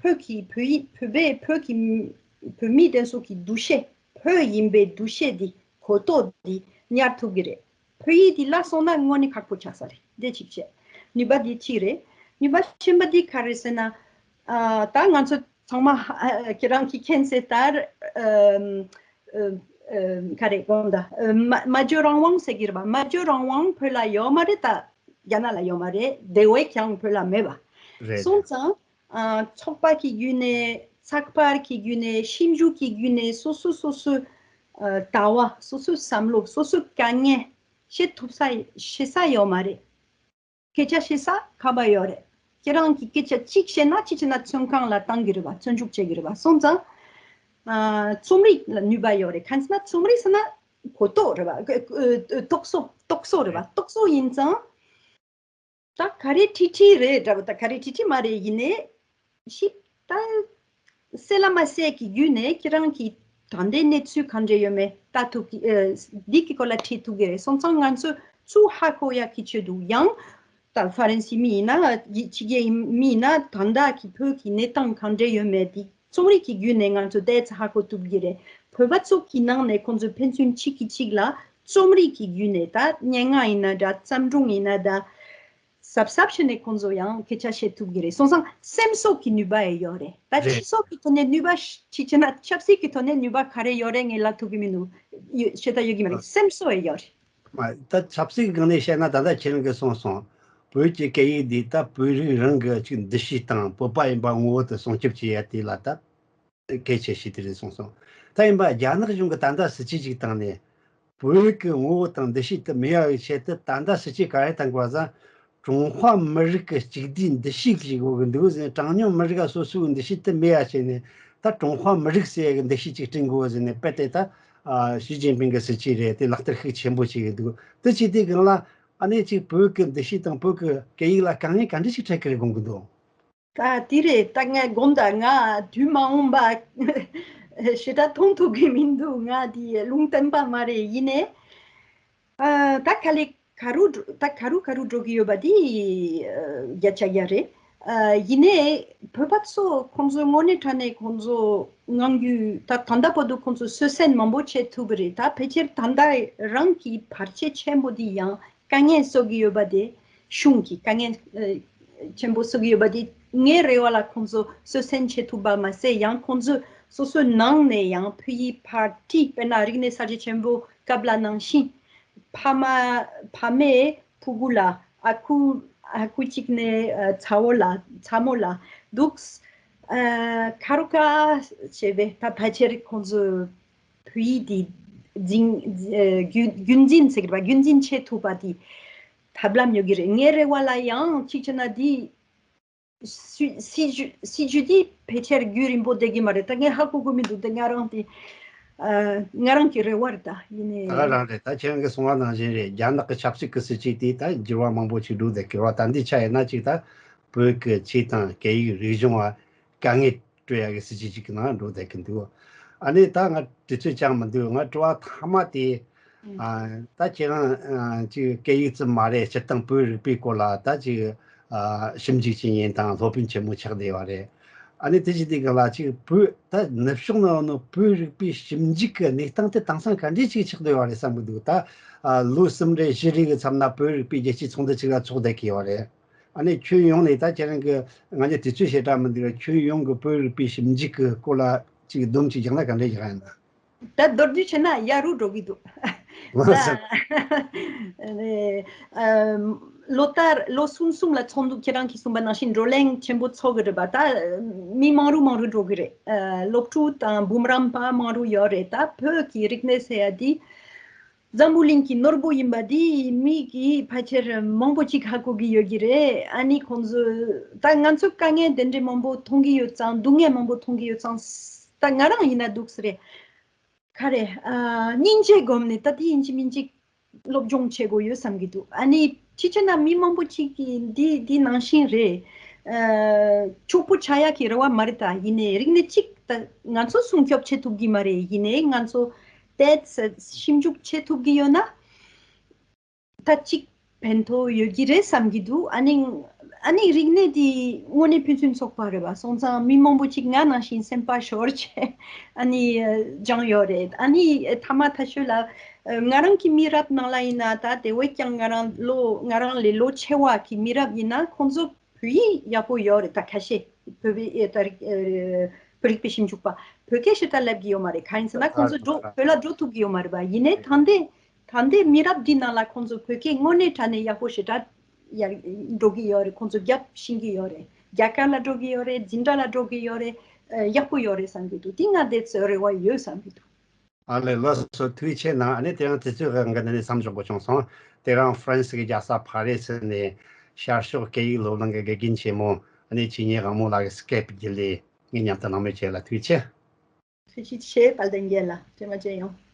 བོད་ཀྱི་བོད་ཡིག་བོད་པའི་བོད་ཀྱི་བོད་མི་དེ་ཚོ་གི་འདུ་ཤེས། བོད་ཡིན་པའི་འདུ་ཤེས་འདི་གོ་རྟོགས་འདི་ཉར་ཐུབ་ཀྱི་རེད། བོད་ཡིག་འདི་བརླག་སོང་ན་དངོས་གནས་ཁག་པོ་ཆགས་ས་རེད། འདི་གཅིག་བྱས། ནུས་པ་འདི་གཅིག་རེད། ནུས་པ་གཞན་པ་འདི་ག་རེ་ཟེར་ན། ཨ། ད་ང་ཚོ་ཚང་མ་ཨ། ཁྱེད་རང་གིས་མཁྱེན་གསལ་ལྟར། ཨམ། ཨམ། ཨམ། ག་རེ་དགོངས་དག་ཨམ། སྨྲ་སྨྲ་བརྗོད་རང་དབང་ཟེར་གྱི་རེད་པ། སྨྲ་བརྗོད་རང་དབང་བོད་ལ་ཡོད་མ་རེད། ད་རྒྱ་ནག་ལ་ཡོད་མ་རེད། དེ་བས་ཀྱང་བོད་ལ་མེད་པ། རེད། སོང་ཙང་། ཨ། ཚོགས་པ་གི་བརྒྱུད་ནས། ཚགས་པར་གྱི་བརྒྱུད་ནས། ཞིབ་འཇུག་གི་བརྒྱུད་ནས། སོ་སོ་སོ་སོའི་ཨ། ལྟ་བ། སོ་སོའི་བསམ་བློ། སོ་སོའི་དཀའ་ངལ་བཤད་ཐུབ་ས་བཤད་ས་ཡོད་མ་རེད། སྐད་ཆ་བཤད་ས་ག་པར་ཡོད་རེད། ཁྱེད་རང་གིས་སྐད་ཆ་གཅིག་བཤད་ན་གཅིག་བྱས་ན་བཙོན་ཁང་ལ་བཏང་གི་རེད་པ། བཙོན་འཇུག་བྱེད་ཀྱི་རེད་པ། སོང་ཙང་། ཨ། རྩོམ་རིག་ལ་ནུས་པ་ཡོད་རེད། གང་ཟེར་ན་རྩོམ་རིག་ཟེར་ན་གོ་རྟོགས་རེད་པ། ཨ། རྟོག་བཟོ། རྟོག་བཟོ་རེད་པ། རྟོག་བཟོ་ཡིན་ཙང་། ད་ག་རེ་བྲིས་བྲིས་རེད་འདྲ་པོ། ད་ག་རེ་བྲིས་བྲིས་མ་རེད། ཡིན་ནའི་ཞིབ་ལྟ། གསལ་ལ་མ་གསལ་གྱི་བརྒྱུད་ནས་ཁྱེད་རང་གིས་ད་ལྟའི་གནས་ཚུལ་ག་འདྲ་ཡོད་མེད་ལྟ་ཐུབ་ཀྱི། ཨ། འདི་གི་སྐོར་ལ་བྲིས་ཐུབ་ཀྱི་རེད། སོང་ཙང་ང་ཚོས་ཚུར་ཧ་གོ་ཡག་གི་ཆེད་དུ་ཡང་། ད་ཧྥ་རན་སིའི་མི་ཡིན་ན། ཡི་ཕྱི་རྒྱལ་མི་ཡིན་ན། ད་ལྟ་གི་བོད་ཀྱི་གནས་སྟངས་ག་འདྲ་ཡོད་མེད་འདི་རྩོམ་རིག་གི་བརྒྱུད་ནས་ང་ཚོ་ཏོག་ཙམ་ཧ་གོ་ཐུབ་ཀྱི་རེད། བོད་པ་ཚོ་གི་ནང་ནས་ཁོང་ཚོས་ཕན་ཚུན་གཅིག་གིས་གཅིག་ལ་རྩོམ་རིག་གི་བརྒྱུད་ནས། ད་སྙན་ངག་ཡིན་ན་འདྲ། བརྩམས་སྒྲུང་ཡིན་ན་འདྲ། གཟབ་གཟབ་བྱས་ནས་ཁོང་ཚོ་ཡང་སྐད་ཆ་བཤད་ཐུབ་ཀྱི་རེད། སོང་ཙང་སེམས་གསོ་གི་ནུས་པ་ཡང་ཡོད་རེད། ད། རེད། སྤྱི་ཚོགས་ཀྱི་ཐོག་ནས་ནུས་པ་ཞིག་བྱས་ན། ཆབ་སྲིད་ཀྱི་ཐོག་ནས་ནུས་པ་ག་རེ་ཡོད་རེད་ངས་ལབ་ཐུབ་ཀྱི་མི་འདུག་ཡོད། བྱེད་ཐབས་ཡོད་ཀྱི་མ་རེད། སེམས་གསོ་ཡང་ཡོད་རེད། མ། ད་ཆབ་སྲིད་ཀྱི་སྒང་ནས་བཤད་ན། ད་ལྟ་ཁྱེད་རང་གིས་གསུངས་སོང་། བོད་ཀྱི་སྐད་ཡིག་འདི་ད་བོད་རིགས་རང་གི་ཅིག་འདུ་ཤེས་དང་བོད་པ་ཡིན་པ་ངོ་བོ་དེ་སྲུང་སྐྱོབ་བྱེད་ཡ་དེ་ལ་ད་གལ་ཆེ་ཤོས་དེ་རེད་གསུངས་སོང་། ད་ཡིན་པ་རྒྱ་ནག་གཞུང་གིས་ད་ལྟ་སྲིད་ཇུས་ཅིག་བཏང་ནས། བོད་ཀྱི་ངོ་བོ་དང་འདུ་ཤེས་དེ་མེད་པའི་ཆེད་དུ་ད་ལྟ་སྲིད་ཇུས་ག་རེ་བཏང་དགོས་ཟེར། ཀྲུང་ཧྭ་མི་རིགས་ཀྱི་གཅིག་སྡུད་འདུ་ཤེས་ཅིག་དགོས་ཀྱི་འདུག་ཟེར། གྲངས་ཉུང་མི་རིགས་སོ་སོའི་འདུ་ཤེས་དེ་མེད་པ་བྱས་ནས། ད་ཀྲུང་ཧྭ་མི་རིགས་ཟེར་ཡག་གི་འདུ་ཤེས་ཅིག་བསྐྲུན་དགོས་ཟེར་ནས། དཔེ་དེ་ད། ཨ། ཞི་ཅིན་ཕིང་གི་སྲིད་ཇུས་རེད། དེ་ལག་བསྟར་ཤུགས་ཆེན་པོ་བྱེད་ཀྱི་འདུག་དེ་བྱེད་དུས་སྒང་ལ། ཨ་ནི་ཅིག་བོད་ཀྱི་འདུ་ཤེས་དང་བོད་ཀྱི་སྐད་ཡིག་ལ་དཀའ་ངལ་ག་འདྲ་ཞིག་འཕྲད་ཀྱི་རེད་དགོངས་ཀྱི་འདུག་ད་དེ་རེད། ད་ངས་དགོངས་དག་ང་དུས་མ་འོངས་པ་ཞེ་དྲག་མཐོང་ཐུབ་ཀྱི་མི་འདུག་ང་དེ་ལུང་བསྟན་པ་མ་རེད། ཡིན་ནའི། ཨ། ད་ག་ལེ་ག་རུ་འགྲོ། ད་ག་རུ་ག་རུ་འགྲོ་གི་ཡོད་པ་དེ་ཨ། བརྒྱ་ཆ་བརྒྱ་རེད། ཨ། ཡིན་ནའི་བོད་པ་ཚོ་ཁོང་ཚོ་དངོས་གནས་དྲང་གནས་ཁོང་ཚོ་ངང་རྒྱུད། ད་ད་ལྟ་བར་དུ་ཁོང་ཚོ་སོ་སོན་མང་པོ་བྱེད་ཐུབ་པ་རེད། ད་ཕལ་ཆེར་ད་ལྟ་རང་གི་བར་ཆད་ཆེན་པོ་དེ་ཡང་དཀའ་ངལ་བཟོ་གི་ཡོད་པ་དེ། གཞུང་གི་དཀའ་ངལ་ཨ། ཆེན་པོ་བཟོ་གི་ཡོད་པ་དེ། ངའི་རེ་བ་ལ་ཁོང་ཚོ་སོ་སོན་བྱེད་ཐུབ་པ་མ་ཟད། ཡང་ཁོང་ཚོ་སོ་སོའི་ནང་ནས་ཡང་བོད་ཡིག་བར་ཁྲིད། དཔེར་ན་རིག་གནས་གསར་བརྗེ་ཆེན་པོ་སྐབས་ལ་ནང་བཞིན། ཕ་མ། ཕ་མས་ཕྲུ་གུ་ལ། ཨ་ཁུ། ཨ་ཁུ་གཅིག་ནས་ཨ། ཚ་བོ་ལ། ཚ་མོ་ལ་འདུག་ཨ། ཁ་རུ་ཁ་བྱས་པས། ད་ཕལ་ཆེར་ཁོང་ཚོས་བོད་ཡིག་འདི་འཛིན། ཨ། རྒྱུན་རྒྱུན་འཛིན་ཟེར་གྱི་རེད་པ། རྒྱུན་འཛིན་བྱེད་ཐུབ་པ་དེ་ཐབས་ལམ་ཡོད་ཀྱི་རེད། ངའི་རེ་བ་ལ་ཡང་གཅིག་བྱས་ན་འདི། སྲིད་སྲིད་ཇུས་སྲིད་ཇུས་འདི་ཕལ་ཆེར་རྒྱུན་རིང་པོ་བསྡད་ཀྱི་མ་རེད། ད་ངས་ཧ་གོ་གི་མི་འདུག་ད་ང་རང་དེ། ཨ། ང་རང་གི་རེ་བ་རེད། ད་ཡིན་ནའི། ད་ག་རང་རེད། ད་ཁྱེད་རང་གིས་གསུངས་པ་ནང་བཞིན་རེད། རྒྱ་ནག་གི་ཆབ་སྲིད་ཀྱི་སྲིད་ཇུས་དེ་ད་འགྱུར་བ་མང་པོ་ཞིག་འགྲོ་བསྡད་ཀྱི་རེད་པ། ད་འདི་ཆ་ཡིན་ན་ཅིག་ད་བོད་ཀྱི་ཆོས་དང་སྐད་ཡིག་རིག་གཞུང་ལ་དཀའ་ངལ་སྤྲོད་ཡག་གི་སྲིད་ཇུས་ཅིག་གི་ནང་འགྲོ་བསྡད་ཀྱི་འདུག་ཨ་ནི་ད་ང་དུས་ཚོད་ཅང་མི་འདུག་ང་དྲི་བ་མཐའ་མ་དེ། ཨ། ད་ཁྱེད་རང་ཨ། ཅིག་སྐད་ཡིག་ཙམ་མ་རེད། སྤྱིར་བཏང་བོད་རིག་པའི་སྐོར་ལ་ད་ཅིག་ཨ། ཞིབ་འཇུག་བྱེད་མཁན་དང་སློབ་དཔོན་ཆེན་མོ་ཆགས་བསྡད་པ་རེད། ཨ་ནི་དེ་བྱེད་དུས་སྒང་ལ་ཅིག་བོད་ད་ནུབ་ཕྱོགས་ནང་ནས་བོད་རིག་པའི་ཞིབ་འཇུག་གི་གནས་སྟངས་དེ་དེང་སང་ག་འདྲས་ཅིག་ཆགས་བསྡད་པ་རེད་བསམ་གྱི་འདུག་ད་ཨ། ལོ་གསུམ་རེ་བཞི་རེ་གི་མཚམས་ན་བོད་རིག་པའི་རྒྱལ་སྤྱིའི་ཚོགས་འདུ་ཅིག་ལ་ཚོགས་བསྡད་ཀྱི་ཡོད་རེད། ཨ་ནི་ཁྱོན་ཡོངས་ནས་ད་ཁྱེད་རང་གི། ང་ཚོ་དུས་ཚོད་ཞེ་དྲག་མི་འདུག་ཁྱོན་ཡོངས་ཀྱི་བོད་རིག་པའི་ཞིབ་འཇུག་གི་སྐོར་ལ་ཅིག་སྡོམ་ཅིག་རྒྱག་ན་ག་འདྲས་རྒྱག་ཡིན་ན། ད་མདོར་བསྡུས་བྱས་ན་ཡག་རུ་འགྲོ་གི་འདུག་ལགས་སོ། ད་ཨ། ལོ་ལྟར་ལོ་གསུམ་གསུམ་ལ་ཚོགས་འདུ་ཁྱེད་རང་གིས་གསུངས་པ་ནང་བཞིན་བགྲོ་གླེང་ཆེན་པོ་ཚོགས་ཀྱི་རེད་པ། ད་མི་མང་རུ་མང་རུ་འགྲོ་གི་རེད། ཨ། སློབ་ཕྲུག་དང་འབུམ་རམས་པ་མང་རུ་ཡོད་རེད། ད་བོད་ཀྱི་རིག་གནས་ཟེར་ཡ་འདི། འཛམ་བུ་གླིང་གི་ནོར་བུ་ཡིན་པ་འདི་མི་གིས་ཕལ་ཆེར་མང་པོ་ཅིག་ཧ་གོ་གི་ཡོད་ཀྱི་རེད། ཨ་ནི་ཁོང་ཚོས་ད་ང་ཚོ་དཀའ་ངལ་དེ་འདྲའི་མང་པོ་མཐོང་གི་ཡོད་ཙང་། སྡུག་བསྔལ་མང་པོ་མཐོང་གི་ཡོད་ཙང་། ད་ང་རང་ཡིན་ན་འདུག་སེ་རེད། ག་རེ། ཨ། སྙིང་རྗེ་སྒོམ་ནས་ད་དེ་ཡིན་གཅིག་མིན་གཅིག་སློབ་སྦྱོང་བྱེད་དགོས་ཡོད་བསམ་གྱི་འདུག་ཨ་ནི་ཅི་བྱས་ན་མི་མང་པོ་ཅིག་གིས་འདི་འདི་ནང་བཞིན་རེད། ཨ། ཕྱུག་པོ་ཆགས་ཡག་གི་རེ་བ་མ་རེད། ད་ཡིན་ནའི་རིག་གནས་གཅིག་ད་ང་ཚོ་སྲུང་སྐྱོབ་བྱེད་ཐུབ་ཀྱི་མ་རེད། ཡིན་ནའི་ང་ཚོ་ཏོག་ཙམ་ཞིབ་འཇུག་བྱེད་ཐུབ་ཀྱི་ཡོད་ན། ད་ཅིག་ཕན་ཐོགས་ཡོད་ཀྱི་རེད་བསམ་གྱི་འདུག་ཨ་ནི་ཨ་ནི་རིག་གནས་འདི་དངོས་གནས་ཕུན་སུམ་ཚོགས་པ་རེད་པ། སོང་ཙང་མི་མང་པོ་ཅིག་ང་ནང་བཞིན་སེམས་པ་ཤོར་བྱས་ཨ་ནི་སྦྱངས་ཡོད་རེད། ཨ་ནི་ཐ་མ་ཐ་ཤོས་ལ་ང་རང་གི་མི་རབས་ནང་ལ་ཡིན་ན། ད་དེ་བས་ཀྱང་ང་རང་ལོ་ང་རང་ལས་ལོ་ཆེ་བ་གི་མི་རབས་ཡིན་ན། ཁོང་ཚོ་བོད་ཡིག་ཡག་པོ་ཡོད་རེད། ད་ཁ་ཤས་བོད་པའི་ཨེ་ད་རིག་ཨེ་བོད་རིག་པའི་ཞིབ་འཇུག་པ་བོད་སྐད་ཞེ་དྲག་ལབ་ཀྱི་ཡོད་མ་རེད། གང་ཡིན་ཟེར་ན་ཁོང་ཚོ་འགྲོ་བོད་ལ་འགྲོ་ཐུབ་ཀྱི་ཡོད་མ་རེད་པ། ཡིན་ནའི་ད་ལྟའི་ད་ལྟའི་མི་རབས་འདི་ནང་ལ་ཁོང་ཚོ་བོད་སྐད་དངོས་གནས་དྲང་གནས་ཡག་པོ་ཞེ་དྲག་ཡར་འགྲོ་གི་ཡོད་རེད། ཁོང་ཚོ་རྒྱབ་ཤེས་ཀྱི་ཡོད་རེད། རྒྱ་གར་ལ་འགྲོ་གི་ཡོད་རེད། འཛིན་གྲྭ་ལ་འགྲོ་གི་ཡོད་རེད། ཨ་ཡག་པོ་ཡོད་རེད་བསམ་གྱི་འདུག་དེ་ང་དེ་ཚོའི་རེ་བ་ཡོད་བསམ་གྱི་འདུག་ཨ་ལས། ལགས་སོ། ཐུགས་རྗེ་ཆེ་གནང་། ཨ་ནི་དེ་རིང་དུས་ཚོད་གང་གི་ནི་བསམ་བཞག་དགོས་བྱུང་སོང་། དེ་རིང་ཧྥ་རན་སི་གི་རྒྱལ་ས་ཕ་རི་སི་ནས་ཤར་ཕྱོགས་སྐད་ཡིག་སློབ་གླིང་གི་དགེ་རྒན་ཆེན་མོ་ཨ་ནི་ཆོས་ཉིད་དབང་མོ་ལགས་ཀྱིས་སྐེབ་བརྒྱུད་ལས་ངའི་མཉམ་དུ་གནང་མོལ་བྱས་ལ་ཐུགས་རྗེ་ཆེ། ཐུགས་རྗེ་ཆེ། དཔལ་ལྡན་རྒྱལ་ལ་དྲི་མ་བཅད་ཡོང་།